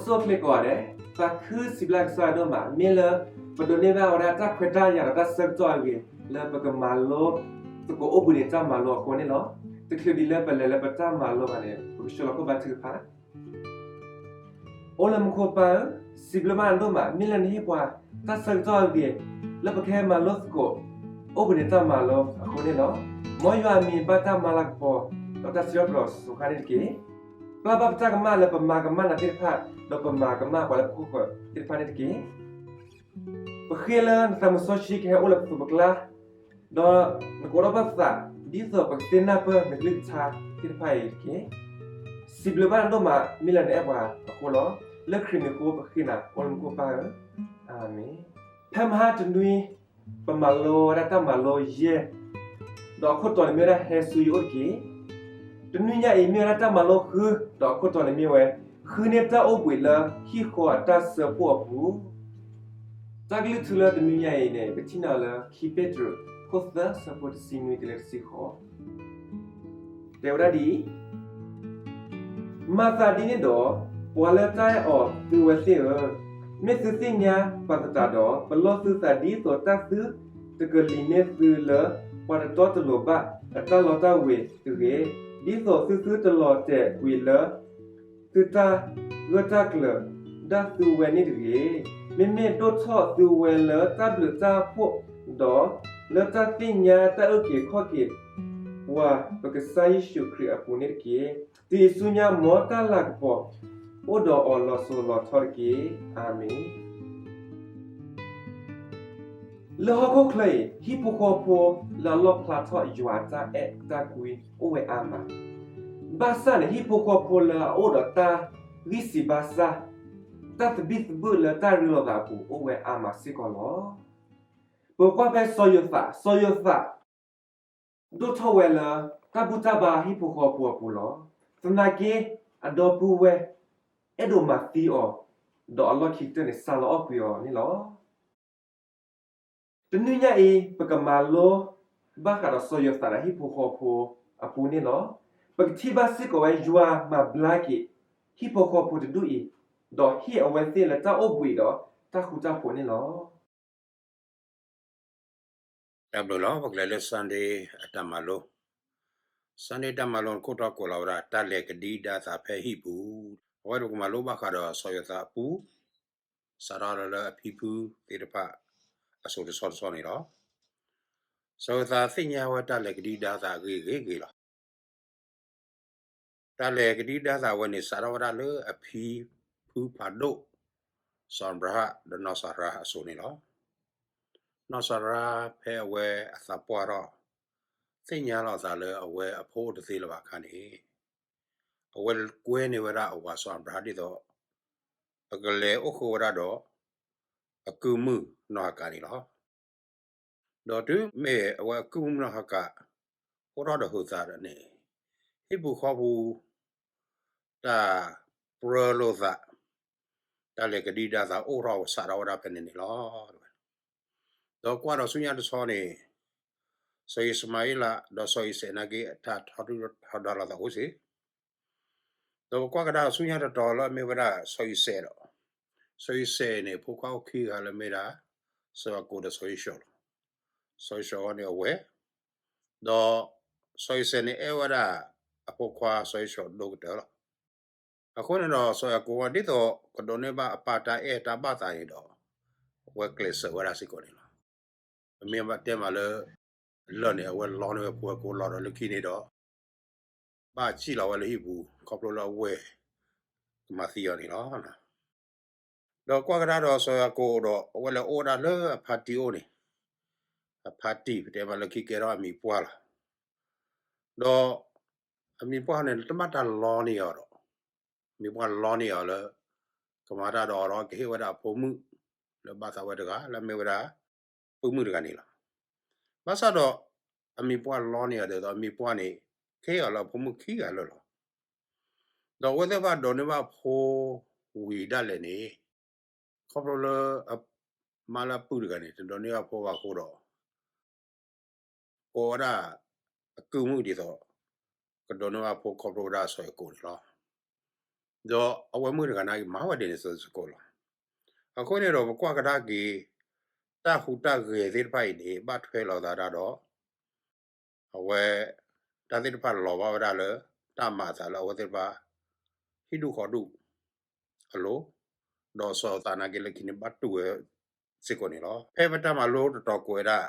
တၢ်အိၣ်ဖျဲၣ်ကိးဂၤဒဲး, သးခုစံးဘျုးကစၢ်ယွၤဒိၣ်မး မ့ၢ်လၢ ပဒိးန့ၢ်ဘၣ်ဝဲဒၣ်တၢ်ခွဲးတၢ်ယာ်ဒီးတၢ်ဆၢကတီၢ်အဂ့ၤ လၢပကမၤလိသကိးအိၣ်ဘှံးနံၤတၢ်မၤလိအဃိန့ၣ်လီၤ. တချုးဒံးလၢပလဲၤလၢပတၢ်မၤလိဘၣ်န့ၣ် ပကဆှၢလီၤခီၣ်ဘါထုကဖၣ်. အိၣ်လၢမူခိၣ်ပၢ်ဧၢ, စံးဘျုးဘၣ်နၤဒိၣ်မး မ့ၢ်လၢနဟ့ၣ်ပှၤတၢ်ဆၢကတီၢ်အဂ့ၤ လၢပကဟဲမၤလိသကိး အိၣ်ဘှံးနံၤတၢ်မၤလိအဃိန့ၣ်လီၤ. မ်ယွၤအမံၤဘၣ်တၢ်မၤလၤကပီၤ ဒီးတၢ်စံးထီၣ်ပတြၢၤစိၤဃၣ်န့ၣ်တက့ၢ်. ပျၢ်ဘၣ်ပတၢ်ကမၣ်လၢပမၤကမၣ်နၤသ့ၣ်တဖၣ် ဒီးပမၤကမၣ်ပှၤလၢပခိၣ်ဃၢၤသ့ၣ်တဖၣ်န့ၣ်တက့ၢ်. ပဃ့လၢနသးမုၢ်စီဆှံကဟဲအိၣ်လၢပသူၣ်ပကျါ ဒီးနကအိးထီၣ်ဘၣ်ပသး ဒ်သိးပကသ့ၣ်နီၣ်ပၢၢ်နကလုၢ်ကထါသ့ၣ်တဖၣ်အံၤတက့ၢ်. စံးဘျုးဘၣ်နၤဒိၣ်မး မ့ၢ်လၢနအဲၣ်ပှၤအဃိလီၤ. လၢခရံာ်မံၤအဃိပဃ့နၤ အိၣ်လၢမူခိၣ်ပၢ်ဧၢ, အၤမ့ၣ်. ဖဲမဟါတနွံ ပမၤလိဝဲဒၣ်တၢ်မၤလိယဲၢ် ဒီးအခိၣ်တီန့ၣ်မ့ၢ်ဝဲဒၣ်ဟဲဆူယအိၣ်တက့ၢ်. တနွံညါအံၤမ့ၢ်ဝဲဒၣ်တၢ်မၤလိဃု ဒီးအခိၣ်တီန့ၣ်မ့ၢ်ဝဲ ဃုန့ၢ်တၢ်အိၣ်ဘှံးလၢဟံၣ်ဃီအတၢ်ဆၢဖှိၣ်အပူၤ. တၢ်ကလုၢ်ထူလၢတနွံညါအံၤန့ၣ် ပထံၣ်န့ၢ်လၢခံပ့းတရူး ခိၣ်သၢ ဆၢဖိတဆံနွံတုၤလၢတဆံဃိး တဲဝဲဒၣ်ဒ်အံၤ, မၤသးဒ်န့ၣ်ဒီး, ပှၤလၢတၢ်အဲၣ်အီၤသုဝဲသ့ၣ်ဧၢ, မ့ၢ်သုသ့ၣ်ညါပှၤသတးဒီး, ပလီၢ်သုသးဒ်သိးတၢ်သုတကလံၤန့ၢ်သုလၢ ပှၤတတီတလိၤဘၣ်အတၢ်လီတၢ်ဝ့ၤတဂ့ၤ, ဒ်သိးသုသုတလီၤတဲာ်ကွံာ်လၢ သုတၢ်ဂၢၢ်တၢ်ကျၢၤဒၣ်သုဝဲန့ၣ်တဂ့ၤ, မ့မ့ၢ်ဒိၣ်ထီၣ်သုဝဲလၢတၢ်ဘျုးတၢ်ဖှိၣ်ဒီး လၢတၢ်သ့ၣ်ညါတၢ်အုၣ်က့ၤခီၣ်က့ၤပှၤပကစၢ်ယ့ၣ်ၡူးခရံာ်အပူၤန့ၣ်တက့ၢ်. တုၤအံၤဆူညါမ်တၢ်လၤကပီၤအိၣ်ဒီးအီၤလီၤစိၤလီၤထီတက့ၢ်. အၤမ့ၣ်. လၢဟီၣ်ခိၣ်ချၢအံၤ ဟံၣ်ဖိဃီဖိလၢအလီၣ်ဖျါထီၣ်ယွၤအတၢ်အဲၣ်တၢ်ကွံအိၣ်ဝဲအါမး, ဘၣ်ဆၣ်န့ၣ် ဟံၣ်ဖိဃီဖိလၢအအိၣ်ဒီးတၢ်ဂံၢ်စၢ်ဘါစၢ်, တၢ်သဘံၣ်သဘုၣ်လၢတၢ်ရ့လိာ်သးအပူၤအိၣ်ဝဲအါမးစ့ၢ်ကီးလီၤ. ပကွၢ်ဖဲစီၤယိၤသး, စီၤယိၤသး ဒိၣ်ထီၣ်ဝဲလၢတၢ်ဘူၣ်တၢ်ဘါဟံၣ်ဖိဃီဖိအပူၤလီၤ. သနာ်က့ အဒီပုၢ်ဝဲၢ်အဲၣ်ဒိးမၤသံအီၤ, ဒီးအလီၢ်ခံကတၢၢ်န့ၣ် စးလီၤအီၣ်ကွံာ်အီၤန့ၣ်လီၤ. တနွံညါအံၤ ပကမၤလိဘၣ်ဃးဒီးစီၤယိၤသးဒီးဟံၣ်ဖိဃီဖိအပူၤန့ၣ်လီၤ. ပကထံၣ်ဘၣ်စ့ၢ်ကီးဝဲယွၤမၤဘျါက့ၤ ဟံၣ်ဖိဃီဖိတဒူၣ်အံၤ, ဒီးဟ့ၣ်အဝဲသ့ၣ်လၢတၢ်အိၣ်ဘှံးဒီးတၢ်ဃူတၢ်ဖိးန့ၣ်လီၤ. တၢ်ဘျုးလီၤ. ပကလဲၤလၢ Sunday အတၢ်မၤလိ, Sunday တၢ်မၤလိန့ၣ် ခိၣ်တီကိးလီၤဝဲဒၣ် တၢ်လဲၤကဒံကဒါသးဖဲဟံၣ်ပူၤ, အဝဲန့ၣ်ပကမၤလိဘၣ်ဃးဒီးစီၤယိၤသးအပူၤ စးထီၣ်လၢအဖံဖုသ့ၣ်တဖၣ် အစိၤတဆီတဆီန့ၣ်လီၤ. စီၤယိၤသးသ့ၣ်ညါဝဲတၢ်လဲၤကဒံကဒါသးအဂ့ၤဂ့ၤဂ့ၤလီၤ. တၢ်လဲၤကဒံကဒါသးဝဲန့ၣ် စးထီၣ်ဝဲဒၣ်လၢအဖံဖုဖးဒိၣ် စီၤအၤဘြၤဟၣ်ဒီးနီၢ်စၤရါအစိၤန့ၣ်လီၤ. နီၢ်စၤရါဖဲအဝဲအသးပှၢ်ထီၣ် သ့ၣ်ညါလီၤအသးလၢအဝဲအဖိအိၣ်တသ့လၢၤဘၣ်အခါန့ၣ် အဝဲကွဲန့ၢ်ဝဲဒၣ်အဝၤစီၤအၤဘြၤဟၣ်ဒ်သိး အကလဲၤအိၣ်ဃုာ်ဝဲဒၣ်ဒီး အကုၢ်မုၣ်နီၢ်ဟၤကၤန့ၣ်လီၤ. ဒီးတုၤမ့ၢ်အဝဲအကုၢ်မုၣ်နီၢ်ဟၤကၤ အိၣ်ထီၣ်ဒီးဟုးသးဒီးန့ၣ် ဟံၣ်ပူၤဃီပူၤ တၢ်ပြၢလိာ်သး တၢ်လဲၤကဒံကဒါသးအိၣ်ထီၣ်စးထီၣ်ဝဲဒၣ်ဖဲန့ၣ်န့ၣ်လီၤ. ဒီးကွၢ်ဒီးဆူညါတဆီန့ၣ် စီၤအံၣ်စမၤအ့လး ဒီးစီၤအံၣ်စဲးနာ်က့ အတၢ်ထီဒုၣ်ထီဒါလိာ်သးအိၣ်စ့ၢ် ဒီးပကွၢ်ကဒါဆူညါတတီၤလၢအမ့ၢ်ဝဲဒၣ်စီၤအံၣ်စဲးဒီး စီၤအံၣ်စဲးန့ၣ် ဖိခွါအိၣ်ခံဂၤလၢမ့ၢ်ဒၣ် စီၤယၤကိာ်ဒီးစီၤအ့ၡီၤလီၤ. စီၤအ့ၡီၤန့ၣ်အဝဲၢ် ဒီးစီၤအံၣ်စဲးန့ၣ်အဲၣ်ဝဲဒၣ်အဖိခွါစီၤအ့ၡီၤဒိၣ်ကတၢၢ်လီၤ. အဃိန့ၣ်ဒီးစီၤယၤကိာ်ဝဲ ဒ်သိးကဒိးန့ၢ်ဘၣ်အပၢ်တၢ်အဲၣ်တၢ်ဘၣ်သးန့ၣ်ဒီး အဝဲကျဲးစၢးဝဲဒၣ်စ့ၢ်ကီးန့ၣ်လီၤ. ပမ့ၢ်ဘၣ်တဲမးလၢ လၢၢ်န့ၣ် အဝဲလီန့ၢ်ဝဲဖိဝဲၢ်ကိာ်လီၤဒီးလၢခံန့ၣ်ဒီး ဘၣ်စံၣ်လီၤဝဲလၢဟံၣ်ပူၤ ခီဖျိလၢအဝဲၢ်ကမၤသံအီၤန့ၣ်လီၤ. ဒီးကွၢ်ကဒါဒီးစီၤယၤကိာ်ဒီး အဝဲလဲၤအိၣ်ဝဲဒၣ်လၢအဖါတံၢ်အိၣ်န့ၣ်, အဖါတံၢ် ပတဲမးလၢခံကဲထီၣ်အမံၤပှၢ်လီၤ. ဒီးအမံၤပှၢ်န့ၣ် တဘၣ်တၢ်လီန့ၢ်အီၤဒီး မံၤပှၢ်လီန့ၢ်အီၤလၢ ကမၤတၢ်ဒီးအီၤဒီး ကဟ့ၣ်ဝဲဒၣ်အဖိမုၣ် လၢဘၣ်သးဝဲတဂၤ လၢအမ့ၢ်ဝဲဒၣ် ပုၢ်မုၣ်တဂၤန့ၣ်လီၤ. ဘၣ်ဆၣ်ဒီး အမံၤပှၢ်လီန့ၢ်အီၤဒ်သိး အမံၤပှၢ်န့ၣ် ကဟ့ၣ်အီၤလၢအဖိမုၣ်ခံဂၤလၢာ်လီၤ. ဒီးအဝဲသ့ၣ်ဘၣ်ဒိးန့ၢ်ဘၣ်ဖိဝံၤဒၣ်လဲာ်န့ၣ် ခီဖျိလၢ မါလၢအပုၢ်တဂၤန့ၣ် တဒိးန့ၢ်ဘၣ်ဖိဘၣ်အဃိဒီး ကိးဝဲဒၣ်အကုၢ်မုၣ်ဒ်သိး ကဒိးန့ၢ်ဘၣ်ဖိခီဖျိဝဲဒၣ်စီၤယၤကိာ်န့ၣ်လီၤ. ဒီးအဝဲမုၣ်တဂၤန့ၣ်က့ၤမၤဝဲဒ်န့ၣ်စ့ၢ်ကီးလီၤ. အဃိန့ၣ်ဒီးပကွၢ်ကဒါက့ၤ တၢ်ဟူးတၢ်ဂဲၤသ့ၣ်တဖၣ်အံၤန့ၣ် ဘၣ်ထွဲလိာ်သးဒၣ်ဒီး အဝဲ တၢ်သ့ၣ်တဖၣ်လီၤဘၣ်ဝဲဒၣ်လၢ တၢ်မၤအသးလၢအဝဲသ့ၣ်တဖၣ် ဟံၣ်ဒူၣ်ဃီဒူၣ်အလိၤ, ဒီးစီၤယိၤသးနာ်က့ၤလၢခံန့ၣ် ဘၣ်တူၢ်ဝဲစ့ၢ်ကီးန့ၣ်လီၤ. ဖဲပတၢ်မၤလိတတီၤကွဲးဒၣ်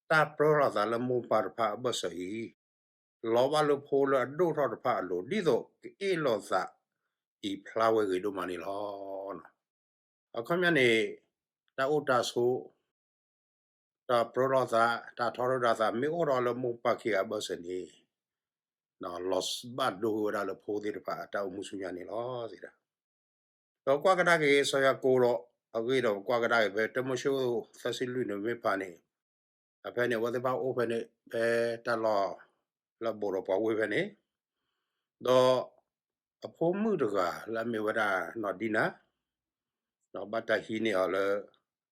တၢ်ပြၢလိာ်သးလၢမိၢ်ပၢ်တဖၣ်အဘၢၣ်စၢၤအံၤ လီၤဘၣ်လၢဖိလၢအဒိၣ်ထီၣ်တဖၣ်အလိၤ ဒ်သိးကအ့ၣ်လိာ်သးအံၤဖျါဝဲဂ့ၤဒိၣ်မးန့ၣ်လီၤ. အခီပညီန့ၣ် တၢ်အိၣ်တၢ်ဆိး တၢ်ပြၢလိာ်သး တၢ်ထီရၢတၢ်သး မ့ၢ်အိၣ်ထီၣ်လၢမိၢ်ပၢ်ခံဂၤအဘၢၣ်စၢၤန့ၣ် လီၤဘၣ်ဒိဝဲဒၣ်လၢဖိသ့ၣ်တဖၣ်အတၢ်အိၣ်မူဆူညါန့ၣ်လီၤ. ဒီးကွၢ်ကဒါက့ၤစီၤယၤကိာ်ဒီး အဂ့ၢ်ဒီးပကွၢ်ကဒါက့ၤဖဲတၢမိၤၡ့သၢဆံလွံၢ်န့ၣ်မ့ၢ်ဖးန့ၣ် အဖဲန့ၣ် အဝဲသ့ၣ်တဖၣ်အိၣ်ဖဲန့ၣ် ဖဲတၢ်လီၢ်လၢအဘူးဒီးပှၤဝ့ၢ်ဖဲန့ၣ် ဒီးအဖိမုၣ်တဂၤလၢအမ့ၢ်ဝဲဒၣ်နီၢ်ဒံနၤ ဒီးဘၣ်တၢ်ဟံးန့ၢ်အီၤလၢ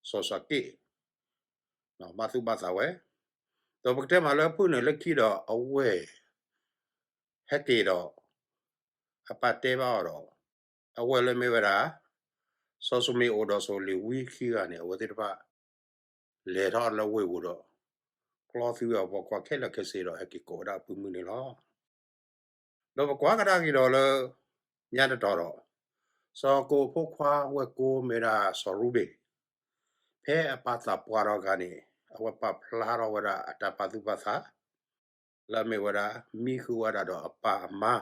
စီၤၡၤက့ၣ် ဘၣ်သူၣ်ဘၣ်သးဝဲ, ဒီးပကတဲမးလၢဖုၣ်န့ၣ်လၢခံဒီးအဝဲၢ် ဟဲက့ၤဒီး အပၢ်တဲဘၣ်အီၤဒီး အဝဲၢ်လၢမ့ၢ်ဝဲဒၣ် စီၤၡမူၤအ့လ်ဒီးစီၤလ့ၤဝံခံဂၤန့ၣ် အဝဲသ့ၣ်တဖၣ် လဲၤထီၣ်လၢဝ့ၢ်ပူၤဒီး ကျီသံဝဲအပိာ်ခွါခဲလၢာ်ခဲဆ့ဒီး ဟဲက့ၤကိးဝဲဒၣ်အပုၢ်မုၣ်န့ၣ်လီၤ. ဒီးပကွၢ်ကဒါက့ၤဒီးလၢ ညါတတီၤဒီး စီၤယၤကိာ်အဖိခွါဝဲၢ်ကိမ့ၢ်ဝဲဒၣ်စီၤရူဘ့ၣ် ဖဲအပၢ်သးပှၢ်ထီၣ်အခါန့ၣ် အဝဲပာ်ဖျါထီၣ်ဝဲဒၣ်အတၢ်ပာ်သူၣ်ပာ်သး လၢအမ့ၢ်ဝဲဒၣ် မံဃုာ်ဝဲဒၣ်ဒီးအပၢ်အမါ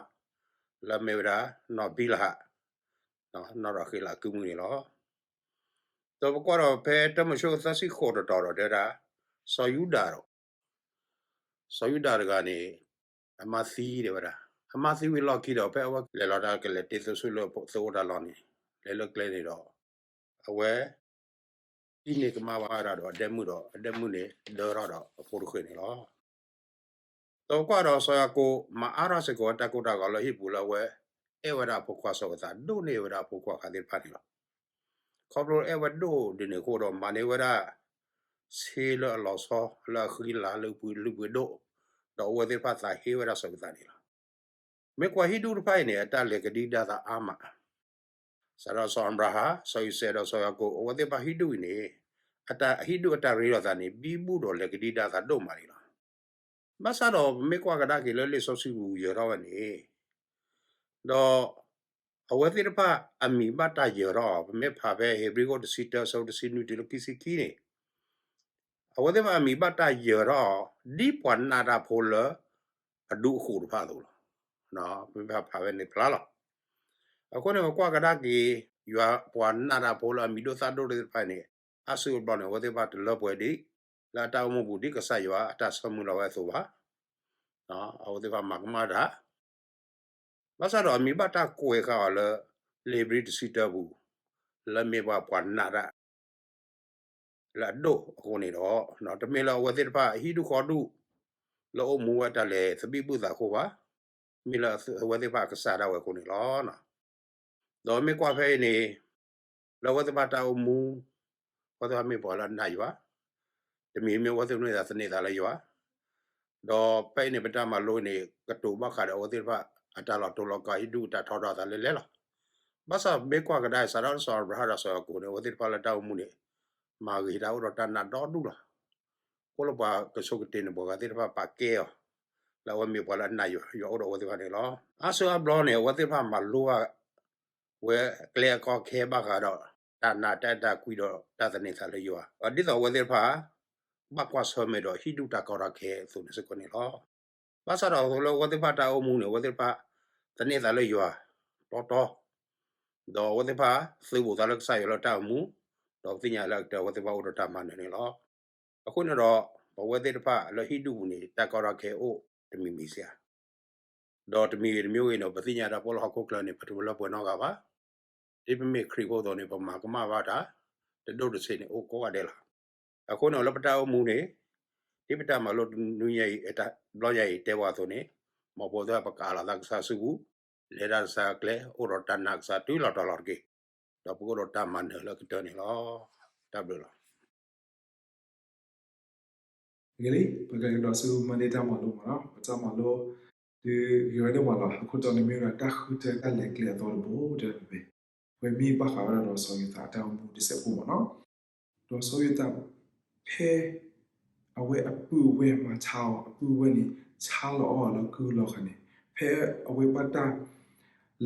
လၢအမ့ၢ်ဝဲဒၣ် နီၢ်ဘံလဟး နီၢ်ရၤဃ့လးအကုၢ်မုၣ်န့ၣ်လီၤ. ဒီးပကွၢ်ဒီးဖဲတၢမိၤၡ့သၢဆံဃိးတတီၤဒီးတဲဝဲဒၣ် စီၤယူဒၤဒီး စီၤယူဒၤတဂၤန့ၣ် အမါသံတဲဝဲဒၣ် အမါသံဝံၤလီၢ်ခံဒီး ဖဲအဝဲလဲၤလီၤတၢ်ကလဲၤတ့သုးဆူလၢသုအိၣ်တၢ်လီၢ်န့ၣ် လဲၤလၢကျဲန့ၣ်ဒီး အဝဲ ဟံးန့ၢ်ကမၣ်ဘၣ်ဝဲဒၣ်ဒီးအဒဲမုၣ်ဒီး အဒဲမုၣ်န့ၣ် ဒၢထီၣ်ဒီးအဖိတဃ့ၢ်န့ၣ်လီၤ. ဒီးပကွၢ်ဒီးစီၤယၤကိာ် မၤအါထီၣ်စ့ၢ်ကီးဝဲတၢ်ကိၢ်တၢ်ဂီၤလၢဟံၣ်ပူၤလၢအဝဲ အဲၣ်ဝဲဒၣ်အဖိခွါစီၤအူသး ဒိၣ်န့ၢ်ဝဲဒၣ်အဖိခွါအခါသ့ၣ်တဖၣ်န့ၣ်လီၤ. ခီဖျိအဲၣ်ဝဲဒိၣ်ဒ်န့ၣ်အဃိဒီး မၤန့ၢ်ဝဲဒၣ် ဆ့လၢအလီၤဆီ လၢအဃံလၤလၢပှဲၤလုၢ်ပှဲၤဒိၣ်, ဒီးအဝဲသ့ၣ်တဖၣ်သးဟ့ဝဲဒၣ်စီၤအူသးန့ၣ်လီၤ. မ့ၢ်ကွၢ်ဟံၣ်ဒူၣ်တဖၣ်အံၤန့ၣ် အတၢ်လဲၤကဒံကဒါသးအါမး စးထီၣ်စီၤအၤဘြၤဟၣ်, စီၤအံၤစဲးဒီးစီၤယၤကိာ် အဝဲသ့ၣ်တဖၣ်ဟံၣ်ဒူၣ်အံၤန့ၣ် အတၢ်ဟံၣ်ဒူၣ်အတၢ်ရ့လိာ်သးန့ၣ် ဘံဘူၣ်ဒီးလဲၤကဒံကဒါသးဒိၣ်မးန့ၣ်လီၤ. ဘၣ်ဆၣ်ဒီးပမ့ၢ်ကွၢ်ကဒါက့ၤလၢလံာ်စီဆှံပူၤယၢၤထီၣ်ဝဲန့ၣ် ဒီး အဝဲသ့ၣ်တဖၣ်အမံၤဘၣ်တၢ်ယၢၤထီၣ်အီၤ, ပမ့ၢ်ဖးဖဲဧ့ၤဘြံၤခိၣ်တဆံတၢ အဆၢဖိတဆံနွံတုၤလၢခံဆံခံန့ၣ် အဝဲသ့ၣ်တဖၣ်အမံၤဘၣ်တၢ်ယၢၤထီၣ်အီၤ ဒ်ပှၤနာ်တၢ်ဖိလၢ အဒူအဃိာ်တဖၣ်အသိးလီၤ. ပမ့ၢ်ဖးဖဲန့ၣ်ဖျါလီၤ. အဃိန့ၣ် ပကွၢ်ကဒါက့ၤ ယွၤပှၤနာ်တၢ်ဖိလၢအမံၤဒိၣ်သၣ်ဒိၣ်သ့ၣ်တဖၣ်န့ၣ် အါစုအါဘျီန့ၣ် အဝဲသ့ၣ်တဖၣ်တလၢပှဲၤဒံး လၢအတၢ်အိၣ်မူပူၤဒ်ကစၢ်ယွၤအတၢ်ဆၢမုၢ်လီၤဝဲအသိးဘၣ်. အဝဲသ့ၣ်တဖၣ်မၤကမၣ်တၢ် ဘၣ်ဆၣ်ဒီးအမံၤဘၣ်တၢ်ကွဲးဃာ်အီၤလၢ လံာ်ဧ့ၤဘြံၤတဆံတၢပူၤ လၢမ့ၢ်ပှၤပှၤနာ်တၢ် လၢအဒိၣ်အဃိန့ၣ်ဒီး တမ့ၢ်လၢအဝဲသ့ၣ်တဖၣ်အဟံၣ်ဒူၣ်ဃီဒူၣ် လၢအိၣ်မူဝဲတၢ်လဲၤသဘံၣ်ဘုၣ်သးအဃိဘၣ်. မ့ၢ်လၢအဝဲသ့ၣ်တဖၣ်အကစၢ်ဒၣ်ဝဲအဃိန့ၣ်လီၤ. ဒီးမ့ၢ်ကွၢ်ဖဲအံၤန့ၣ် လၢအဝဲသ့ၣ်တဖၣ်တၢ်အိၣ်မူ အဝဲသ့ၣ်တဖၣ်မ့ၢ်ပှၤလၢအနာ်ယွၤ တမံၤမ့ၢ်အဝဲသ့ၣ်မ့ၢ်သန့ၤသးလၢယွၤ ဒီးဖဲအံၤန့ၣ် ပတၢ်မၤလိန့ၣ် ကတိၤဘၣ်ဃးဒီးအဝဲသ့ၣ်တဖၣ် အတၢ်လီၤတိၢ်လီၤကးဟံၣ်ဒူၣ်အတၢ်ထီဒါသးလဲၣ်လဲၣ်လီၤ. ဘၣ်ဆၣ်မ့ၢ်ကွၢ်ကဒါအံၤ စးထီၣ်စီၤအၤဘြၤဟၣ်ဒီးစီၤယၤကိာ်န့ၣ် အဝဲသ့ၣ်တဖၣ်လၢတၢ်အိၣ်မူန့ၣ် မၤဂ့ၤတၢ်အိၣ်ဒီးတၢ်နာ်ဒီဒူၣ်လီၤ. အိၣ်လၢပှၤကဆိးကတ့ၤန့ၣ် ပှၤဂၤသ့ၣ်တဖၣ်ပာ်ကဲအီၤ လၢအဝဲမ့ၢ်ပှၤလၢအနာ်ယွၤ ယွၤအိၣ်ဒီးအဝဲသ့ၣ်တဖၣ်န့ၣ်လီၤ. အါစုအါဘျီန့ၣ် အဝဲသ့ၣ်တဖၣ်မၤလိဘၣ် ဝဲကျဲအခီခဲဘၣ်ဃးဒီး တၢ်နာ်တၢ်အဲၣ်တၢ်ကွံဒီးတၢ်သန့ၤသးလၢယွၤ ဒ်သိးအဝဲသ့ၣ်တဖၣ် ဘၣ်ကွၢ်ဆၢၣ်မဲာ်ဒီးဟံၣ်ဒူၣ်တၢ်ကီတၢ်ခဲအသိးန့ၣ်စ့ၢ်ကီးန့ၣ်လီၤ. ဘၣ်ဆၣ်ဒီးအသိးလၢအဝဲသ့ၣ်တဖၣ်တၢ်အိၣ်မူန့ၣ် အဝဲသ့ၣ်တဖၣ်သန့ၤသးလၢယွၤ တီတီ ဒီးအဝဲသ့ၣ်တဖၣ်သုးဘူးသးလၢကစၢ်ယွၤလၢတၢ်အိၣ်မူ ဒီးပသ့ၣ်ညါလၢအကတၢၢ်အဝဲသ့ၣ်တဖၣ်အိၣ်ဒီးတၢ်မၤနၢၤန့ၣ်လီၤ. အဃိန့ၣ်ဒီး ပဝဲသ့ၣ်တဖၣ်လၢဟံၣ်ဒူၣ်ပူၤန့ၣ် တၢ်ကီတၢ်ခဲအိၣ်တမံၤမံၤစ့ၢ်ဧါ ဒီးတမံၤဂ့ၤတမံၤဂ့ၤန့ၣ် ပသ့ၣ်ညါတၢ်ပီၣ်လၢဟီၣ်ခိၣ်ချၢန့ၣ် ပတလၢပှဲၤနီတဂၤဘၣ်. ဒ်ပမ့ၢ်ခရံာ်ဖိအသိးန့ၣ် ပမၤကမၣ်ဘၣ်တၢ် တဒိၣ်တဆံးန့ၣ် အိၣ်ကိးဂၤဒဲးလီၤ. အဃိန့ၣ် လၢပတၢ်အိၣ်မူန့ၣ် ဒ်ပတၢ်မၤလိတနွံညါအံၤ ဘျီညါအံၤတဲပှၤအသိးန့ၣ် မ်ပဝဲသ့ၣ်တဖၣ်ပကအးလီၤသးကစၢ်စုပူၤ လဲၤတၢ်ကစၢ်အကျဲ အိၣ်ဒီးတၢ်နာ်ကစၢ်တုၤလီၤတီၤလီၤတက့ၢ်. ဒီးပကအိၣ်ဒီးတၢ်မၤနၢၤလၢအကတၢၢ်န့ၣ်လီၤ. တၢ်ဘျုးလီၤ. ဂ့ၤလံ, ပကကဒီးဆူ Monday တၢ်မၤလိမးနီၤ, ပတၢ်မၤလိတ ဒုးဂ့ၤဝဲဒိၣ်မးလီၤ. အခိၣ်တီန့ၣ်မ့ၢ်ဝဲဒၣ်တၢ်ဃုထၢတၢ်လဲၤကျဲအသီတဘိ တဲဝဲဖဲ ဝဲမ့ၢ်ဘၣ်ဃးဝဲဒၣ်ဒီးစီၤယိၤသးအတၢ်အိၣ်မူတစဲးဖိမ့ၢ်နီၤ. ဒီးစီၤယိၤသး ဖဲ အဝဲအပုၢ်အဝဲၢ်မၤဆါအီၤ အပုၢ်အဝဲၢ်န့ၣ် ဆါလီၤအီၤလၢကုၢ်လီၤခါန့ၣ် ဖဲအဝဲဘၣ်တၢ်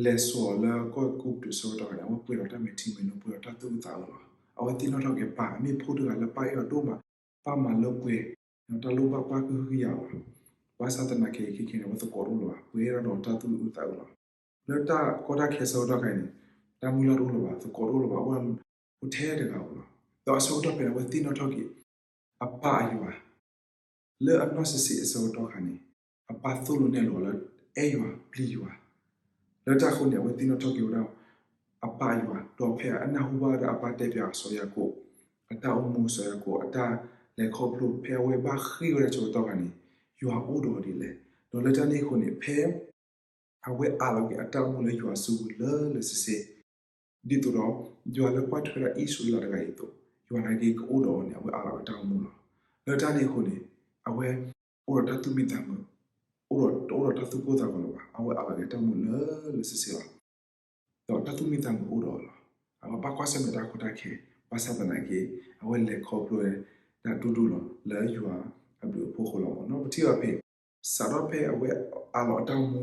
လဲၤစိာ်အီၤလၢကီၢ်ကူပတူးအဆၢကတီၢ်န့ၣ် အဝဲပှဲၤဒီးတၢ်မဲာ်ထံမဲာ်နိ ပှဲၤဒီးတၢ်သူၣ်အုးသးအုးလီၤ. အဝဲသ့ၣ်နီၣ်ထီၣ်က့ၤပၢ် မ့ၢ်ဖိတဂၤလၢပၢ်အဲၣ်အီၤဒိၣ်မး ပၢ်မၤလၢပှဲၤ တၢ်လိၣ်ဘၣ်ပၢ်ကဟုကယာ်လီၤ. ဘၣ်ဆၣ်သနာ်က့ခဲခဲန့ၣ် အဝဲသကိးတအိၣ်လၢၤဘၣ် ပှဲၤဒီးတၢ်သူၣ်အုးသးအုးလီၤ. လၢတၢ်ကီတၢ်ခဲဆၢကတီၢ်ခါအံၤန့ၣ် တၢ်မုၢ်လၢ်တအိၣ်လၢၤဘၣ် သကိးတအိၣ်လၢၤဘၣ် အိၣ်ထဲတဂၤဧိၤလီၤ. ဒီးအဆၢကတီၢ်ဖဲန့ၣ် အဝဲသ့ၣ်နီၣ်ထီၣ်က့ၤ အပၢ်အယွၤ လၢအနီၢ်ဆံးဆံးအဆၢကတီၢ်ခါန့ၣ် အပၢ်သိၣ်လိနဲၣ်လိအီၤလၢ အဲၣ်ယွၤပျံၤယွၤ လၢတၢ်အဃိန့ၣ် အဝဲသ့ၣ်နီၣ်ထီၣ်က့ၤဝဲဒၣ် အပၢ်ယွၤ ဒီးဖဲအနၢ်ဟူဘၣ်ဝဲဒၣ်အပၢ်တဲပၠးစီၤယၤကိာ် အတၢ်အိၣ်မူစီၤယၤကိာ် အတၢ်လဲၤခီဖျိ ဖဲအဝဲဘၣ်ဃ့ၢ်ဝဲဒၣ်ဆၢကတီၢ်ခါန့ၣ် ယွၤအိၣ်ဒီးအီၤဒ်လဲၣ်. ဒီးလၢတၢ်န့ၣ်အဃိန့ၣ် ဖဲ အဝဲအးလီၤက့ၤအတၢ်အိၣ်မူလၢယွၤစုပူၤလၢလၢဆ့ဆ့ ဒ်သိးဒီး ယွၤလၢကွၢ်ထွဲဒၣ်အံၣ်စရ့လးတဂၤအံၤအသိး ယွၤနာ်က့ကအိၣ်ဒီးအီၤန့ၣ် အဝဲအးလီၤဝဲတၢ်အိၣ်မူလီၤ. လၢတၢ်န့ၣ်အဃိန့ၣ် အဝဲ အိၣ်ဒီးတၢ်သူၣ်မံသးမုာ် အိၣ်ဒီးတအိၣ်ဒီးတၢ်သူၣ်ကိၢ်သးဂီၤလၢၤဘၣ် အဝဲအးလီၤက့ၤတၢ်အိၣ်မူလၢလၢဆ့ဆ့လီၤ. ဒီးတၢ်သူၣ်မံသးမုာ်အိၣ်ဒီးအီၤလီၤ. အဝဲဘၣ်ကွၢ်ဆၢၣ်မဲာ်တၢ်ကီတၢ်ခဲ ဘၣ်ဆၣ်သနာ်က့ အဝဲလဲၤခီဖျိဝဲဒၣ်ဒိၣ်ဒိၣ်လီၤ လၢယွၤအဘျုးအဖှိၣ်အဃိလီၤမ့ၢ်နီၤ. ပထံၣ်ဘၣ်ဖဲ စးထီၣ်ဖဲအဝဲအးလီၤအတၢ်အိၣ်မူ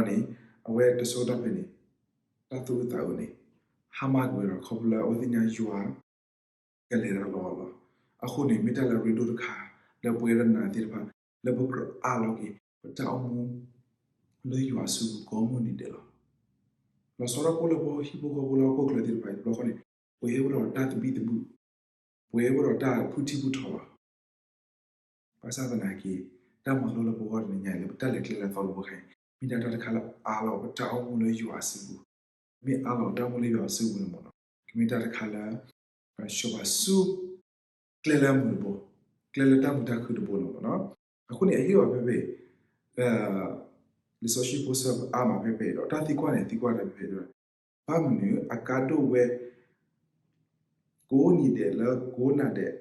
လီၤန့ၣ် အဝဲတဆၢကတီၢ်ဖဲန့ၣ် တၢ်သူၣ်အုးသးအုးန့ၣ် ဟါမၢ်ကွံာ်ဝဲဒီး ခီဖျိလၢအဝဲသ့ၣ်ညါယွၤ ကလဲၤတၢ်လီၤလီၤ. အဃိန့ၣ် မ့ၢ်တၢ်လၢအရ့ဒိၣ်တခါ လၢပဝဲဒၣ်နၤသ့ၣ်တဖၣ် လၢပကြၢးအးလီၤက့ၤ ပတၢ်အိၣ်မူ လၢယွၤစုပူၤကိးမုၢ်နံၤဒဲးလီၤ. လီၤဆီဒၣ်တၢ်ဖိလၢပဟံၣ်ဖိဃီဖိလၢဟီၣ်ခိၣ်ချၢသ့ၣ်တဖၣ်အံၤတဘျီဃီန့ၣ် ပှဲၤဝဲဒီးတၢ်သဘံၣ်သဘုၣ်, ပှဲၤဝဲဒီးတၢ်ဖုထံဖုထီလီၤ. ဘၣ်ဆၣ်သနာ်က့ တၢ်မၤလိလၢပဂီၢ်တနံၤညါအံၤ လၢပတၢ်လဲၤကျဲလၢအသီတဘိခဲအံၤ မ့ၢ်ဒၣ်တၢ်တခါလၢအးလီၤပတၢ်အိၣ်မူလၢယွၤစုပူၤ, မ့ၢ်အးလီၤပတၢ်အိၣ်မူလၢယွၤစုပူၤန့ၣ်မ့ၢ်နီၤ ကမ့ၢ်တၢ်တခါလၢ ပဆှၢပှၤဆူ ကျဲလၢအမုာ်တဘိ, ကျဲလၢတၢ်မုာ်တၢ်ခုၣ်တဘိလီၤမ့ၢ်နီၤ. အဃိန့ၣ် အဟ့ၣ်အီၤဖဲဖဲ လံာ်စီဆှံဖိဆၢအါမးဖဲဖဲဒီး တၢ်သံကွၢ်န့ၣ် သံကွၢ်တၢ်ဖဲဖဲဒီး ဘၣ်မနုၤ အကါဒိၣ်ဝဲ ကိးနံၤဒဲးလၢကိးနၤဒဲး,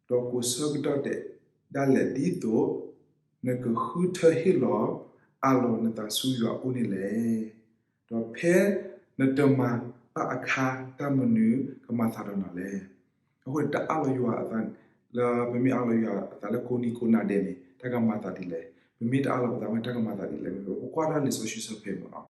ဒီးကိးဆၢကတီၢ်ဒဲးဒၣ်လဲာ်ဒ်သိး နကဃုထၢဟ့ၣ်လီၤ အးလီၤနသးဆူယွၤအအိၣ်န့ၣ်လဲၣ်. ဒီးဖဲနတမၤဘၣ်အခါ တၢ်မနုၤကမၤသးဒီးနၤလဲၣ်. အဃိန့ၣ် တၢ်အးလီၤယွၤအသး လၢပမ့ၢ်အးလီၤယွၤအသးလၢကိးနံၤကိးနၤဒဲးန့ၣ် တၢ်ကမၤသးဒ်လဲၣ်. ပမ့ၢ်တအးလီၤပသးဘၣ် တၢ်ကမၤသးဒ်လဲၣ်. ပကွၢ်ဒၣ်လံာ်စီဆှံဆၢဖဲမ့ၢ်နီၤ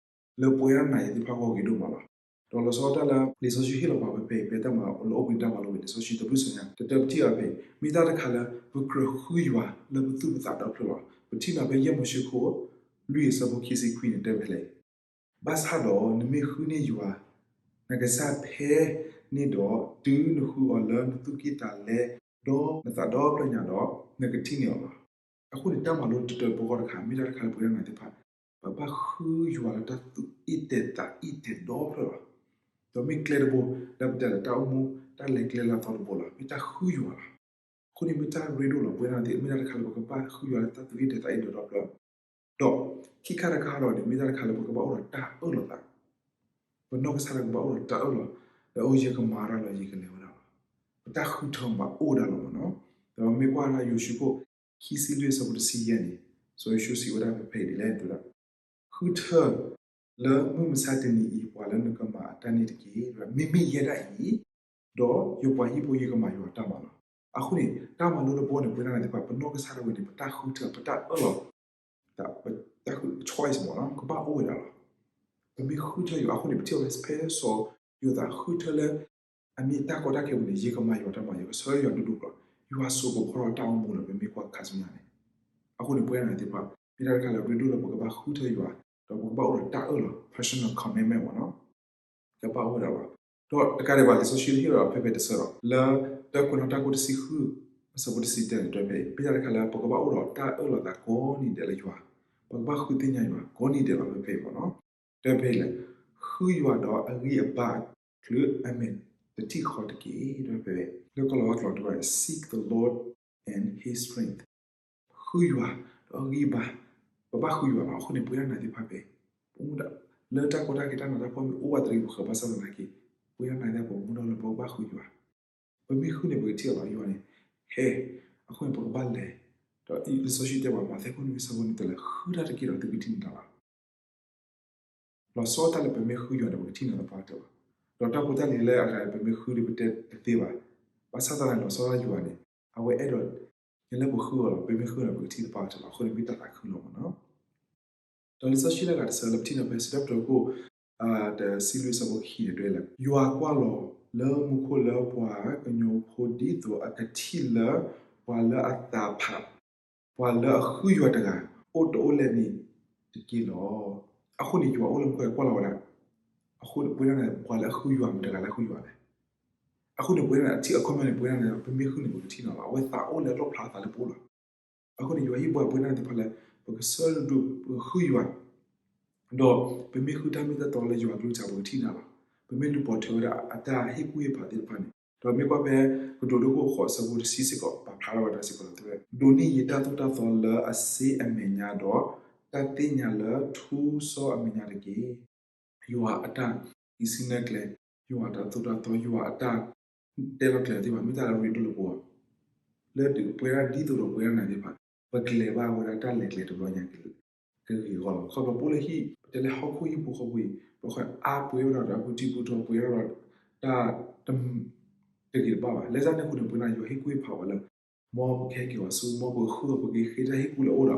လၢပဝဲဒၣ်နၤယၤသ့ၣ်တဖၣ်အဂီၢ်ဂ့ၤဒိၣ်မးလီၤ. ဒီးလီၤဆီဒၣ်တၢ်လၢ လံာ်စီဆှံဟ့ၣ်လီၤပှၤဖဲဖဲ ဖဲတၢ်မၤလိအိၣ်ဘှံးတၢ်မၤလိဝံၤ လံာ်စီဆှံတဘျုးစီညါ တတၢပထံၣ်အီၤဖဲ မ့ၢ်တၢ်တခါလၢ ပကြၢးဃုယွၤလၢပသူၣ်ပသးဒီဖျၢၣ်လီၤ. ပထံၣ်န့ၢ်ဖဲယဲၢ်မိၤၡ့ခိၣ် လွံၢ်အဆၢဖိခံဆံခွံန့ၣ် တဲဖဲလဲၣ် ဘၣ်ဆၣ်ဒီးနမ့ၢ်ဃုန့ၢ်ယွၤ နကစၢ်ဖဲန့ၣ်ဒီး တုၤနဃုအီၤလၢနသူၣ်ကံၢ်သးလဲ ဒီးနသးဒီဖျၢၣ်ညါဒီး နကထံၣ်န့ၢ်အီၤလီၤ. အဃိန့ၣ် တၢ်မၤလိတတၢပဂီၢ်တခါ မ့ၢ်တၢ်တခါလၢပဝဲဒၣ်နၤသ့ၣ်တဖၣ် ပဘၣ်ဃုယွၤလၢတၢ်သူၣ်အ့ၣ်တဲာ်သးအ့ၣ်တဲာ်ဒီဖျၢၣ်လီၤ. ဒီးမ့ၢ်ကျဲတဘိ လၢပတဲလၢတၢ်အိၣ်မူ တၢ်လဲၤကျဲလၢအသီတဘိလီၤ. မ့ၢ်တၢ်ဃုယွၤလီၤ. အဃိန့ၣ်မ့ၢ်တၢ်ရ့ဒိၣ်လီၤ. ပဝဲဒၣ်သ့ၣ် မ့ၢ်တၢ်တခါလၢပကဘၣ်ဃုယွၤလၢတၢ်သူၣ်အ့ၣ်တဲာ်သးအ့ၣ်တဲာ်ဒီဖျၢၣ် ဒီးခံခါတခါဒီးန့ၣ် မ့ၢ်တၢ်တခါလၢပကဘၣ်အိၣ်ဒီးတၢ်အၢၣ်လီၤသး ပနီၢ်ကစၢ်ဒၣ်ကဘၣ်အိၣ်ဒီးတၢ်အၢၣ်လီၤ လၢအိၣ်ယကမၤတၢ်လီၤ ယကလဲၤဝဲဒၣ်လီၤ. ပတၢ်ဃုထၢဘၣ်အိၣ်ဝဲဒၣ်လီၤမ့ၢ်နီၤ. ဒီးမ့ၢ်ကွၢ်ဒၣ်ယိၤၡူးခိၣ် ခံဆံလွံၢ်အဆၢဖိတဆံယဲၢ်န့ၣ် စီၤယိၤၡူးစံးဝဲဒၣ်ဖဲဖဲအံၤဒ်လဲၣ်န့ၣ် တဲဝဲဒၣ် ဃုထၢ လၢမုၢ်မဆါတနံၤအံၤ ပှၤလၢနကမၤအတၢ်န့ၣ်တက့ၢ်. မ့မ့ၢ်ယဲဒၣ်အံၤ ဒီးယပှၤဟံၣ်ဖိယကမၤယွၤတၢ်မၤလီၤ. အဃိန့ၣ် တၢ်မၤလိလၢပဂီၢ်န့ၣ် ပဝဲဒၣ်နၤသ့ၣ်တဖၣ် ပနီၢ်ကစၢ်ဒၣ်ဝဲန့ၣ် ပတၢ်ဃုထၢ ပတၢ်အၢၣ်လီၤ တၢ်ဃု choice မ့ၢ်နီၤ ကဘၣ်အိၣ်ဝဲဒၣ်လီၤ. ပမ့ၢ်ဃုထၢယွၤအဃိန့ၣ် ပထံၣ်အီၤလၢဖဲစီၤယိၤသးဃုထၢလၢ အမ့ၢ်တၢ်ကီတၢ်ခဲပူၤန့ၣ် ယကမၤယွၤတၢ်မၤ ယကဆၢယွၤဒိၣ်ဒိၣ်လီၤ. ယွၤစိာ်ကဖီထီၣ်တၢ်အိၣ်မူလီၤ ပမ့ၢ်ကွၢ်ခါဆူညါန့ၣ်. အဃိန့ၣ် ပဝဲဒၣ်နၤသ့ၣ်တဖၣ် မ့ၢ်တၢ်တခါလၢအရ့ဒိၣ်လၢပကဘၣ်ဃုထၢယွၤ ဒီးပကဘၣ်အိၣ်ဒီးတၢ်အၢၣ်လီၤ personal commitment မ့ၢ်နီၤ ကဘၣ်အိၣ်ဝဲဒၣ်လီၤ. ဒီးတကးဒံးဘၣ် လံာ်စီဆှံဟ့ၣ်လီၤဖဲဖဲတဆၢဒီး လၢတၢ်ကွဲးနီၣ်တၢ်ကိၢ်တဆံဃု အဆၢဖိတဆံတၢန့ၣ် တဲဖဲအံၤ မ့ၢ်တၢ်တခါလၢ ပကဘၣ်အိၣ်ဒီးတၢ်အၢၣ်လီၤသးကိးနံၤဒဲးလၢယွၤ, ပကဘၣ်ဃုသ့ၣ်ညါယွၤကိးနံၤဒဲးလီၤ ဖဲဖဲအံၤမ့ၢ်နီၤ. တဲဖဲအံၤလဲၣ်, ဃုယွၤဒီးအဂံၢ်အဘါအချုးအမဲာ်တထံၣ်ဃီတက့ၢ် တဲဖဲ လၢကီၢ်လီၤဝါကျိာ်တဲဝဲ seek the Lord and his strength ဃုယွၤ ဒီးအဂံၢ်ဘါ, ပဘၣ်ဃုယွၤလီၤ. အဃိန့ၣ် ပဝဲဒၣ်နၤသ့ၣ်တဖၣ်ဖဲ ပမူဒါ လၢတၢ်ကီတၢ်ခဲတၢ်နးတၢ်ဖှီၣ်မ့ၢ်အိၣ်ဝဲတရံးပဃၢၤ ဘၣ်ဆၣ်သနာ်က့ ပဝဲဒၣ်နၤသ့ၣ်တဖၣ် ပမူဒါလၢပကဘၣ်ဃုယွၤ, ပမ့ၢ်ဃုန့ၣ် ပကထံၣ်အီၤလီၤ ယွၤန့ၣ် ဟဲ, အဃိန့ၣ် ပကဘၣ်လဲၤ, ဒီးလံာ်စီဆှံတဲဘၣ် မးသဲခိၣ်နွံဆၢဖိနွံတဲလၢ ဃုတၢ်တက့ၢ်ဒီးသုကထံၣ်န့ၢ်တၢ်လီၤ. လီၤဆီတၢ်လၢပမ့ၢ်ဃုယွၤဒီးပကထံၣ်န့ၢ်သပှၢ်ကတၢၢ်လီၤ. ဒီးတၢ်ဖိတၢ်လံၤလၢအဂၤပမ့ၢ်ဃုဒီးပတဲတသ့ဘၣ်. ဘၣ်ဆၣ်သနာ်က့လီၤဆီဒၣ်ယွၤန့ၣ် အဝဲအဲၣ်ဒိး လၢပဃုအီၤလီၤ. ပမ့ၢ်ဃုအီၤဒီးပကထံၣ်သပှၢ်ကတၢၢ်လီၤ. အဃိန့ၣ်မ့ၢ်တၢ်သးခုလီၤမ့ၢ်နီၤ. ဒီးလံာ်စီဆှံလၢအဂၤတဆၢလၢပထံၣ်န့ၢ်ဖဲစံးထီၣ်ပတြၢၤခိၣ် တဆံလွံၢ်အဆၢဖိခံန့ၣ်တဲလၢ ယွၤကွၢ်လီၤလၢမူခိၣ်လၢပှၤကညီဖိဒ်သိးအကထံၣ်လၢ ပှၤလၢအသးဖး ပှၤလၢအဃုယွၤတဂၤ အိၣ်တအိၣ်လဲၣ်န့ၣ်တက့ၢ်လီၤ. အဃိန့ၣ်ယွၤအိၣ်လၢမူခိၣ်ကွၢ်လီၤဝဲဒၣ်. အဃိန့ၣ်ပဝဲဒၣ်န့ၣ် ပှၤလၢအဃုယွၤမတၤတဂၤလၢအဃုယွၤလဲၣ်. အဃိန့ၣ်ပဝဲဒၣ်န့ၣ် အထံအကီၢ်မ့ၢ်န့ၣ် ပဝဲဒၣ်န့ၣ် ပမ့ၢ်ဃုန့ၣ် ပကထံၣ်န့ၢ်လီၤ. အဝဲသးအိၣ်လၢအလီၣ်ဖျါအသးလၢပအိၣ်လီၤ. အဃိန့ၣ် ယွၤဟ့ၣ်ပှၤပဝဲဒၣ်သ့ၣ်တဖၣ်လၢ ပကဆၢဒိၣ်ပကဃုယွၤ ဒီးပမ့ၢ်ဃုတၢ်မ့ၢ်တၢ်တီလၢယွၤကလုၢ်ကထါ ပကထံၣ်န့ၢ်လီၤ. ပမ့ၢ်လူၤပိာ်ထွဲဝဲဒၣ်အတၢ်ဟ့ၣ်ကူၣ်ဟ့ၣ်ဖးသ့ၣ်တဖၣ်န့ၣ် ဒီးမ့ၢ်ကွၢ်ဖဲကတိၤဒိခိၣ်ဃိးအဆၢဖိတဆံစ့ၢ်ကီး ပာ်ဖျါထီၣ်ဝဲဒၣ်စ့ၢ်ကီးလီၤ. တဲဝဲ ဒိးန့ၢ်ယတၢ်သိၣ်တၢ်သီလၢအစ့အမဲာ်ညါဒီး တၢ်သ့ၣ်ညါလၢထူစီအမဲာ်ညါတက့ၢ်. ယွၤအတၢ်ဟံးစုနဲၣ်ကျဲ, ယွၤအတၢ်သိၣ်တၢ်သီ, ယွၤအတၢ်တဲလီၤကျဲၤသ့ၣ်တဖၣ် မ့ၢ်တၢ်လၢအရ့ဒိၣ်လၢပဂီၢ် လၢပဝဲဒၣ်ဒ်သိးဒီးပဝဲဒၣ်နၤသ့ၣ်တဖၣ် ပကလဲၤဘၣ်ဝဲဒၣ်တၢ်လဲၤကျဲတဘျီညါ ကဂ့ၤအဂီၢ်လီၤ. ခီဖျိပအိၣ်လၢဟံၣ် ပတဲလၢဟီၣ်ခိၣ်ဟံၣ်ဖိဃီဖိအံၤ ပှၤဃီအါပှဲၤဝဲဒၣ်ဒီးအပူၤတံၤပူၤတီၤ ပှဲၤဝဲဒၣ်ဒီးတၢ်တမုာ်တဂ့ၤတဘၣ်ဘၣ်. လၢတၢ်န့ၣ်အဃိန့ၣ် ပဝဲဒၣ်ယွၤဟ့ၣ်ကူၣ်ဟ့ၣ်ဖးဝဲလၢ မ်ပကဟဲက့ၤအီၤဆူ မ်ပကဃုအီၤ ပကဃ့တၢ်ဟ့ၣ်ကူၣ်လၢအအိၣ်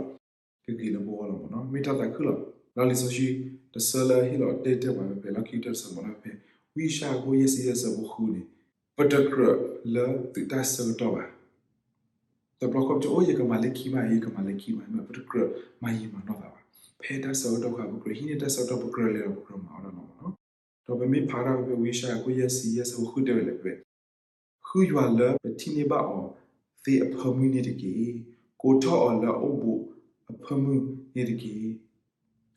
ဒီး ကဂ့ၤလၢပဂီၢ်လီၤမ့ၢ်နီၤ. မ့ၢ်တၢ်သးခုလီၤ. ဒီးလံာ်စီဆှံတဆၢလၢဟ့ၣ်လီၤတဲတၢ်ပှၤဖဲဖဲလီၢ်ခံကတၢၢ်တဆၢမ့ၢ်နီၤ ဖဲ ဝံယၡါယၤအခိၣ်ယဲၢ်ဆံယဲၢ်ဆၢဖိဃုန့ၣ် ပတကြၢးလၢသုးတၢ်ဆၢကတီၢ်ဘၣ်. တဘျီခီပညီ အိၣ်ယကမၤလၢခံဘၣ် ယကမၤလၢခံဘၣ် မ့ၢ်ပတကြၢးမၤယံာ်မၤနီၢ်သးဘၣ်. ဖဲတၢ်ဆၢကတီၢ်ခါ ပကြၢးဟံးန့ၢ်တၢ်ဆၢကတီၢ် ပကြၢးလဲၤဒီးပကြၢးမၤအီၤတၢ်လီၤမ့ၢ်နီၤ. ဒီးပမ့ၢ်ဖးဒၣ်ဖဲဖဲဝံယၡါယၤအခိၣ်ယဲၢ်ဆံယဲၢ်ဆၢဖိဃုတဲဝဲလၢဖဲ ဃုယွၤလၢပထံၣ်န့ၢ်ဘၣ်အီၤသ့အဖၢမုၢ်န့ၣ်တက့ၢ်. ကိးထီၣ်အီၤလၢအအိၣ်ဘူးအဖၢမုၢ်န့ၣ်တက့ၢ်.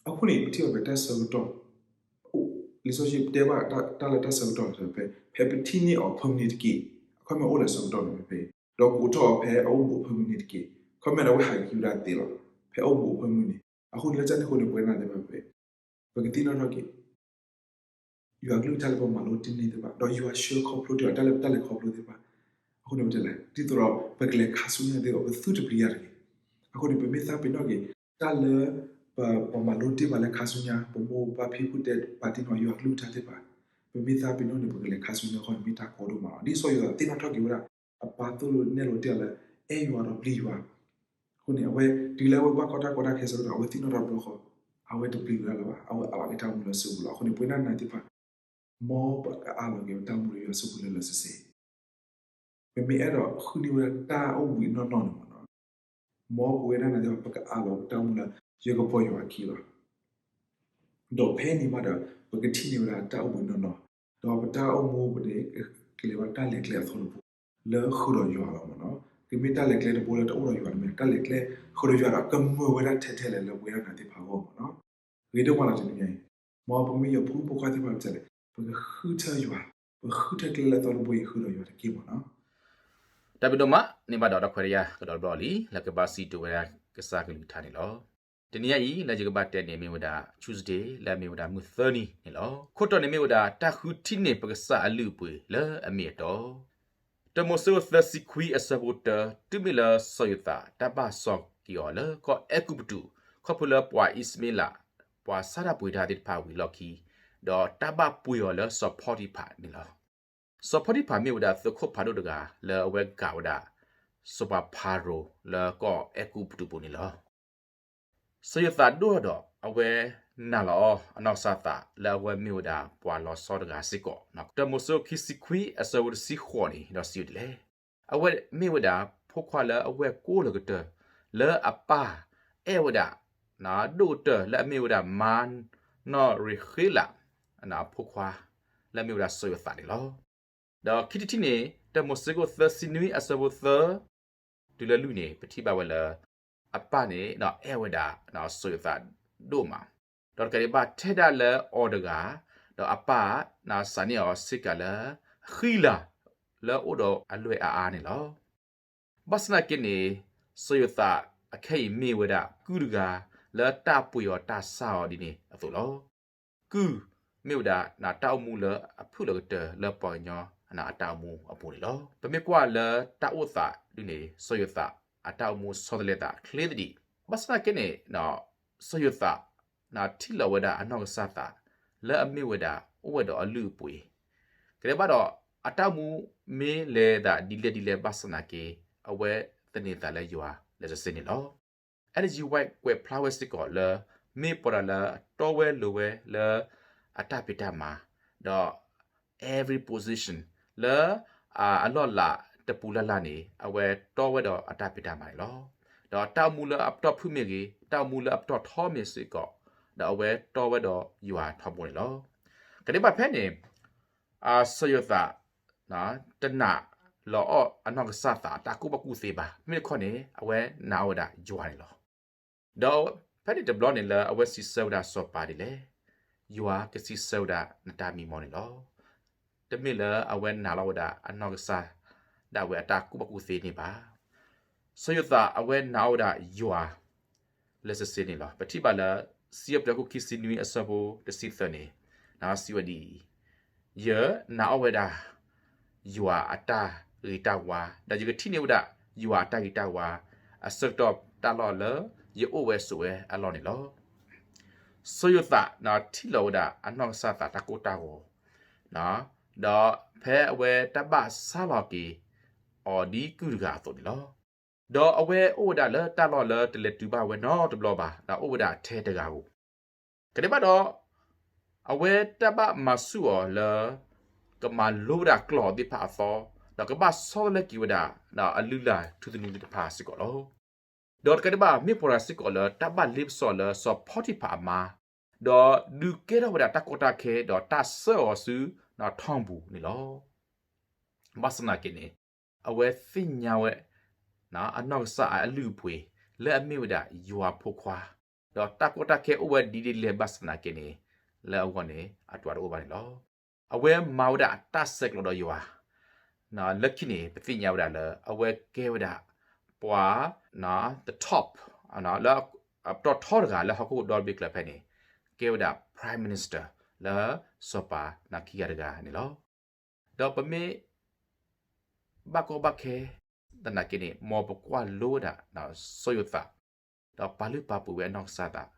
အဃိန့ၣ် ပထံၣ်ဘၣ်ဖဲတၢ်ဆၢကတီၢ် လံာ်စီဆှံတဲဘၣ်တၢ်လၢတၢ်ဆၢကတီၢ်ဖဲ ဖဲပထံၣ်န့ၢ်အီၤဖၢမုၢ်န့ၣ်တက့ၢ်. အခီပညီအိၣ်လၢဆၢကတီၢ်န့ၣ်ဖဲ ဒီးကိးထီၣ်အီၤဖဲအအိၣ်ဘူးအဖၢမုၢ်န့ၣ်တက့ၢ်. အခီပညီဒီးအဝဲဟးက့ၤဝဲဒၣ်သ့လီၤ ဖဲအအိၣ်ဘူးအဖၢမုၢ်န့ၣ်. အဃိန့ၣ်လၢတၢ်န့ၣ်အဃိန့ၣ် ပဝဲဒၣ်သ့ၣ်တဖၣ်ဖဲ ပကသ့ၣ်နီၣ်ထီၣ်က့ၤ ယွၤကလုၢ်ကထါလၢပမၤလိတ့ၢ်န့ၢ်သ့ၣ်တဖၣ် ဒီးယွၤဆှၢခီဖျိတ့ၢ်အီၤ တၢ်လၢပတၢ်လဲၤခီဖျိသ့ၣ်တဖၣ်. အဃိန့ၣ်ပတဲလဲၣ် ဒ်သိးဒီးပကလဲၤခါဆူညါသ့ၣ်ဒီး ပသုတပျံၤတၢ်တဂ့ၤ. အဃိန့ၣ် ပမ့ၢ်သးပ့ၤနီၣ်က့ၤ တၢ်လၢ ပမၤလိတ့ၢ်ဘၣ်လၢခါဆူညါ ပမိၢ်ပပၢ်ဖံဖုတဲပာ်တ့ၢ်န့ၢ်ယွၤကလုၢ်ကထါသ့ၣ်တဖၣ် ပမ့ၢ်သးပ့ၤနီၣ်န့ၣ် ပကလဲၤခါဆူညါအဃိန့ၣ် မ့ၢ်တၢ်ကီဒိၣ်မးလီၤ. ဒ်စီၤယိၤသးသ့ၣ်နီၣ်ထီၣ်က့ၤဝဲဒၣ် အပၢ်သိၣ်လိနဲၣ်လိတဲအီၤလၢ အဲၣ်ယွၤဒီးပျံၤယွၤ အဃိန့ၣ် အဝဲတုၤလၢအဝဲဘၣ်ကီတၢ်ကီတၢ်ခဲဆၢကတီၢ် အဝဲသ့ၣ်နီၣ်ထီၣ်တဘျီဃီ အဝဲအးလီၤက့ၤတၢ်အိၣ်မူလၢအစုပူၤလီၤ. အဃိန့ၣ် ပဝဲဒၣ်နၤသ့ၣ်တဖၣ် မ်ပကအးလီၤက့ၤပတၢ်အိၣ်မူလၢယွၤအစုပူၤလၢလၢဆ့ဆ့ ပမ့ၢ်အဲၣ်ဒိးဃုန့ၢ်ဝဲဒၣ်တၢ်အိၣ်ဘှံးနီၢ်နီၢ်န့ၣ်မ့ၢ်နီၤ မ်ပဝဲဒၣ်နၤသ့ၣ်တဖၣ် ပကအးလီၤပတၢ်အိၣ်မူလၢ ယကပီၤယွၤအခံလီၤ. ဒီးဖဲန့ၣ်မးဒီး ပကထံၣ်န့ၢ်ဝဲဒၣ်တၢ်အိၣ်ဘှံးနီၢ်နီၢ် ဒီးပတၢ်အိၣ်မူပူၤန့ၣ် ကလဲၤဝဲတၢ်လဲၤကျဲအသီတဘိ လၢဃုာ်ဒီးယွၤလီၤမ့ၢ်နီၤ. ကမ့ၢ်တၢ်လဲၤကျဲတဘိလၢတအိၣ်ဒီးယွၤတမ့ၢ် တၢ်လဲၤကျဲဃုာ်ဒီးယွၤဒီးကမၢဝဲဒၣ်ထဲထဲလဲၣ်လၢပဝဲဒၣ်နၤသ့ၣ်တဖၣ်အဂီၢ်မ့ၢ်နီၤ. ဂ့ၤဒိၣ်မးလီၤတနံၤညါအံၤ မ်ပကမ့ၢ်ယွၤဖိမုၣ်ဖိခွါသ့ၣ်တဖၣ်တဖၣ်လဲၣ် ပကဃုထၢယွၤ ပဃုထၢကျဲလၢအသီတဘိအံၤဃုာ်ဒီးယွၤတက့ၢ်မ့ၢ်နီၤ. တၢ်ဘျုးဒိၣ်မးန့ၣ်ဘၣ်ဒီး ဒီပုၢ်ဝဲၢ်ကဒီးတဘျီလံ လၢကဘၣ်စံးတ့ၢ်ဝဲဒၣ်ကစၢ်ကလုၢ်ကထါန့ၣ်လီၤ. တနံၤညါအံၤ လၢယကဘၣ်တဲန့ၣ်မ့ၢ်ဝဲဒၣ် Tuesday လၢအမ့ၢ်ဝဲဒၣ်မုၢ်သၢနံၤန့ၣ်လီၤ. ခိၣ်တီန့ၣ်မ့ၢ်ဝဲဒၣ် တၢ်ဃုထံၣ်န့ၢ်ပကစၢ်အလုၢ်အပှ့ၤလၢအမ့ၢ်အတီ တၢမိၤၡ့သၢဆံခွံအဆၢဖိတၢ တုၤမ့ၢ်လၢစီၤယိၤသးတၢ်ဘၣ်စီၤက့ၤအီၤလၢကီၢ်အဲၤကူပတူး ခီဖျိလၢပှၤအံၣ်စမ့လး ပှၤဆါတၢ်ပှ့ၤတၢ်သ့ၣ်တဖၣ်ဝံၤအလီၢ်ခံ ဒီးတၢ်ဘၣ်ပှ့ၤအီၤလၢစီၤဖီတံဖးန့ၣ်လီၤ. စီၤဖီတံဖးမ့ၢ်ဝဲဒၣ်သုးခိၣ်ဖးဒိၣ်တဂၤ လၢအဝဲကၤဝဲဒၣ်စီၤပၤဖၤရိၤလၢကီၢ်အဲၤကူပတူးပူၤန့ၣ်လီၤ. စီၤယိၤသးဒိၣ်ထီၣ်ဒီး အဝဲနာ်လီၤအီၤအနီၢ်ကစၢ်သးလၢအဝဲမ့ၢ်ဝဲဒၣ်ပှၤလီၤဆီတဂၤစ့ၢ်ကီး, တၢမိၤၡ့ခံဆံခွံအဆၢဖိတဆံဃိးန့ၣ် ဒီးစံးဝဲဒ်လဲၣ်, အဝဲမ့ၢ်ဝဲဒၣ်ဖိခွါလၢအဝဲၢ်ကိးလၢကတၢၢ် လၢအပၢ်အဲၣ်ဝဲဒၣ် ဒိၣ်ကတၢၢ်လၢအမ့ၢ်ဝဲဒၣ်မါနီၢ်ရ့ဃ့လး ဖိခွါ လၢအမ့ၢ်ဝဲဒၣ်စီၤယိၤသးန့ၣ်လီၤ. ဒီးခံထံၣ်တထံၣ်န့ၣ် တၢမိၤၡ့ခိၣ်သၢဆံနွံအဆၢဖိသၢ တုၤလၢလွံၢ်န့ၣ် ပထံၣ်ဘၣ်ဝဲလၢ အပၢ်န့ၣ်အဲၣ်ဝဲဒၣ်စီၤယိၤသးဒိၣ်မး, ဒီးတကးဒံးဘၣ်ထဲဒၣ်လၢအီၤတဂၤ ဒီးအပၢ်စးန့ၢ်အီၤဆ့ကၤလၢ ဃံလၤ လၢအအိၣ်ဒီးအလွဲၢ်အါအါန့ၣ်လီၤ. ဘၣ်ဆၣ်သနာ်က့န့ၣ် စီၤယိၤသးအခဲအံၤမ့ၢ်ဝဲဒၣ်ကုၢ်တဂၤ လၢတၢ်ပှ့ၤအီၤတၢ်ဆါအီၤဒ်န့ၣ်အသိးလီၤ. ကုၢ်မ့ၢ်ဝဲဒၣ်တၢ်အိၣ်မူလၢအဖုၣ်လီၤကတၢၢ်လၢပှၤကညီအတၢ်အိၣ်မူအပူၤန့ၣ်လီၤ. ပမ့ၢ်ကွၢ်လၢတၢ်အိၣ်သးဒ်န့ၣ် စီၤယိၤသး အတၢ်အိၣ်မူဆီတလဲသးချ့သဒံး. ဘၣ်ဆၣ်သနာ်က့န့ၣ် စီၤယိၤသး ထံၣ်လီၤဝဲဒၣ်အနီၢ်ကစၢ်သး လၢအမ့ၢ်ဝဲဒၣ် အိၣ်ဝဲဒီးအလုၢ်အပှ့ၤ, ကဒဲးဘၣ်ဒီး အတၢ်အိၣ်မူမ့ၢ်လဲၤသးဒ်လဲၣ်ဒ်လဲၣ်ဘၣ်ဆၣ်သနာ်က့ အဝဲသန့ၤသးလၢယွၤလၢစစ့န့ၣ်လီၤ. Ellen G. White ကွဲးဖျါဝဲစ့ၢ်ကီးလၢ မ့ၢ်ပှၤတဂၤလၢတီဝဲလိၤဝဲလၢ အတၢ်ဖံးတၢ်မၤ, ဒီး every position လၢ အလီၢ်လၤတပူၤလၢ်လၢ်န့ၣ် အဝဲတီဝဲဒီးအတၢ်ဖံးတၢ်မၤန့ၣ်လီၤ. ဒီးတၢ်အိၣ်မူလၢအပတီၢ်ဖုၣ်မ့ၢ်ဂ့ၤ, တၢ်အိၣ်မူလၢအပတီၢ်ထီမ့ၢ်စ့ၢ်ကီး, ဒီးအဝဲတီဝဲဒီးယွၤထီဘိန့ၣ်လီၤ. ကဒဲးဘၣ်ဖဲန့ၣ် စီၤယိၤသး တနာ်လီၤအီၣ်အနီၢ်ကစၢ်သးတၢ်ကူၣ်ဘၣ်ကူၣ်သ့ဘၣ်. မ့မ့ၢ်တခီန့ၣ် အဝဲနာ်အီၣ်ဝဲဒၣ်ယွၤန့ၣ်လီၤ. ဒီးဖဲန့ၣ်တဘျီန့ၣ်လၢအဝဲစံးဆၢဝဲဒၣ်စီၤပၤဒ်လဲၣ်, ယွၤကစံးဆၢဝဲဒၣ်နတၢ်မံမီၢ်န့ၣ်လီၤ. တမ့ၢ်လၢအဝဲနာ်လီၤဝဲဒၣ်အနီၢ်ကစၢ်ဒၣ်ဝဲအတၢ်ကူၣ်ဘၣ်ကူၣ်သ့န့ၣ်ဘၣ်. စီၤယိၤသးအဝဲနာ်အီၣ်ဝဲဒၣ်ယွၤ လၢစစ့န့ၣ်လီၤ. ပထံၣ်ဘၣ်လၢ စံးပတြၢၤခိၣ်ခံဆံနွံအဆၢဖိတဆံသၢန့ၣ် စံးဝဲဒ်အံၤ, ယနာ်အီၣ်ဝဲဒၣ် ယွၤအတၢ်ဂ့ၤတၢ်ဝါ, ဒီးယကထံၣ်န့ၢ်ဝဲဒၣ် ယွၤအတၢ်ဂ့ၤတၢ်ဝါ အဆၢကတီၢ်တၢ်လီၢ်လၢယအိၣ်ဝဲဆိးဝဲအလီၢ်န့ၣ်လီၤ. စီၤယိၤသးထံၣ်လီၤဝဲဒၣ်အနီၢ်ကစၢ်သးတၢ်ကိၢ်တၢ်ဂီၤ, ဒီးဖဲအဝဲတၢ်ဘၣ်ဆါလီၤက့ၤအီၤဒ်ကုၢ်တဂၤအသိးန့ၣ်လီၤ. ဒီးအဝဲအိၣ်ဝဲဒၣ်လၢတၢ်လီၢ်လၢတလဲၤတုၤဘၣ်ဝဲနီတဘျီဘၣ်, ဒီးအိၣ်ဝဲဒၣ်ထဲတဂၤဧိၤ, ကဒဲးဘၣ်ဒီး အဝဲတၢ်ဘၣ်မၤဆူၣ်အီၤလၢ ကမၤလိဝဲဒၣ်ကျိာ်သ့ၣ်တဖၣ်အသီ, ဒီးကဘၣ်ဆီတလဲက့ၤဝဲဒၣ် အလုၢ်အလၢ်ထူသနူသ့ၣ်တဖၣ်စ့ၢ်ကီးလီၤ. ဒီးတကးဒံးဘၣ် မ့ၢ်ပှၤတဂၤစ့ၢ်ကီးလၢတၢ်ဘၣ်လ့ပစီလၢစီၤဖီတံဖၤအမါ, ဒီးဒုးကဲထီၣ်ဝဲဒၣ်တၢ်ကီတၢ်ခဲ ဒီးတၢ်ဆှၢအီၤဆူ ထီၣ်ပူၤန့ၣ်လီၤ. ဘၣ်ဆၣ်သနာ်က့န့ၣ် အဝဲသ့ၣ်ညါဝဲ အနီၢ်ကစၢ်အလုၢ်အပှ့ၤ လၢအမ့ၢ်ဝဲဒၣ်ယွၤဖိခွါ, ဒီးတၢ်ကီတၢ်ခဲအိၣ်ဝဲဒ်လဲၣ်ဒ်လဲၣ်ဘၣ်ဆၣ်သနာ်က့န့ၣ် လၢအဂီၢ်န့ၣ် အတြၤတအိၣ်ဘၣ်န့ၣ်လီၤ. အဝဲမၤဝဲဒၣ်အတၢ်ဆဲးကျိးဒီးယွၤ, လၢခံန့ၣ် ပသ့ၣ်ညါဝဲဒၣ်လၢ အဝဲကဲဝဲဒၣ် ပှၤ the top လၢအပတီၢ်ထီတဂၤလၢဟီၣ်ခိၣ်ဒီဘ့ၣ်ကျၢၤဖဲန့ၣ် ကဲဝဲဒၣ် Prime Minister လၢစီၤပၤခံဂၤတဂၤန့ၣ်လီၤ. ဒီးပမ့ၢ် ဘၣ်ကီဘၣ်ခဲ သနာ်က့န့ၣ် မ်ပကွၢ်လိဝဲဒၣ် စီၤယိၤသး, ဒီးပာ်လုၢ်ပာ်ပှ့ၤဝဲအနီၢ်ကစၢ်သး,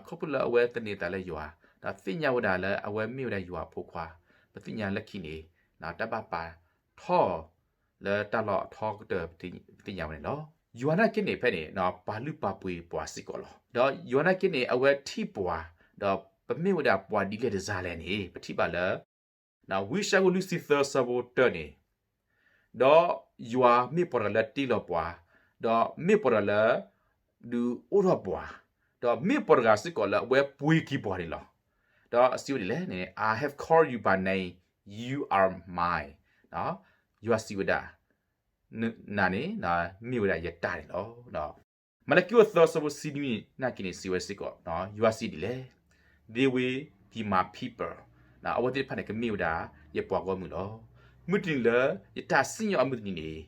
ခီဖျိလၢအဝဲသန့ၤသးလၢယွၤ, ဒီးသ့ၣ်ညါဝဲဒၣ်လၢအဝဲမ့ၢ်ဝဲဒၣ်ယွၤအဖိခွါ, ပသ့ၣ်ညါလၢခံန့ၣ် တၢ်ဘၣ်ပာ်ထီၣ် လၢတၢ်လီၢ်အထီကတၢၢ် ပသ့ၣ်ညါဝဲန့ၣ်လီၤ. ယွၤနာ်က့န့ၣ်ဖဲန့ၣ် ပာ်လုၢ်ပာ်ပှ့ၤပှၤစ့ၢ်ကီးလီၤ. ဒီးယွၤနာ်က့န့ၣ် အဝဲထံၣ်ပှၤ, ဒီးပမ့ၢ်ဝဲဒၣ်ပှၤဒ်လဲၣ်တဂၤလဲၣ်န့ၣ် ပထံၣ်ဘၣ်လၢ ဝံယၡါယၤ လွံၢ်ဆံသၢ ဆၢဖိတၢန့ၣ်, ဒီးယွၤမ့ၢ်ပှၤတဂၤလၢတ့လီၤပှၤ, ဒီးမ့ၢ်ပှၤတဂၤလၢ ဒုးအိၣ်ထီၣ်ပှၤ, ဒီးမ့ၢ်ပှၤတဂၤစ့ၢ်ကီးလၢအဝဲပှ့ၤက့ၤပှၤန့ၣ်လီၤ. ဒီးစံးဝဲဒ်လဲၣ်န့ၣ် I have called you by name, you are mine. ယွၤစံးဝဲဒၣ် နၤန့ၣ် မ့ၢ်ဝဲဒၣ်ယတၢ်န့ၣ်လီၤ. မၤလကံ အဆၢဒိၣ်သၢ အဆၢဖိတဆံနွံ နာ်က့န့ၣ် စံးဝဲစ့ၢ်ကီး, ယွၤစံးဒ်လဲၣ်, They will be my people. အဝဲသ့ၣ်တဖၣ်န့ၣ် ကမ့ၢ်ဝဲဒၣ် ယပှၤဂီၢ်မုၢ်လီၤ. မုၢ်တနံၤလၢ ယတၢ်စံၣ်ညီၣ်အမုၢ်တနံၤန့ၣ်,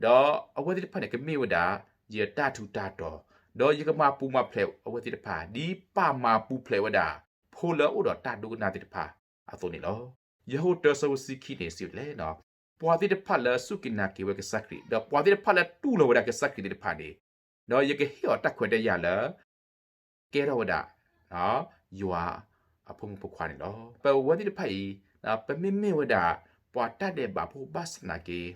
ဒီးအဝဲသ့ၣ်တဖၣ်န့ၣ် ကမ့ၢ်ဝဲဒၣ် ယတၢ်ထူးတၢ်တီၤ, ဒီးယကမၤပူၤမၤဖျဲးအဝဲသ့ၣ်တဖၣ် ဒ်ပၢ်မၤပူၤဖျဲးဝဲဒၣ် ဖိလၢအအိၣ်ဒီးတၢ်ဒိကနၣ်သ့ၣ်တဖၣ်အသိးန့ၣ်လီၤ. ယဟိၣ်တၢ အဆၢဖိတဆံခံန့ၣ် စံးဝဲဒ်လဲၣ်, ပှၤသ့ၣ်တဖၣ်လၢစူၢ်က့ၤနာ်က့ၤဝဲကစၢ်ခရံာ်, ဒီးပှၤသ့ၣ်တဖၣ်လၢတူၢ်လိာ်ဝဲဒၣ်ကစၢ်ခရံာ်သ့ၣ်တဖၣ်န့ၣ်, ဒီးယကဟ့ၣ်အီၤတၢ်ခွဲးတၢ်ယာ်လၢ ကဲထီၣ်ဝဲဒၣ် ယွၤအဖိမုၣ်ဖိခွါန့ၣ်လီၤ. ပဝဲသ့ၣ်တဖၣ်အံၤ ပမ့မ့ၢ်ဝဲဒၣ် ပှၤတၢ်ဒဲးဘးဖိဘၣ်ဆၣ်သနာ်က့,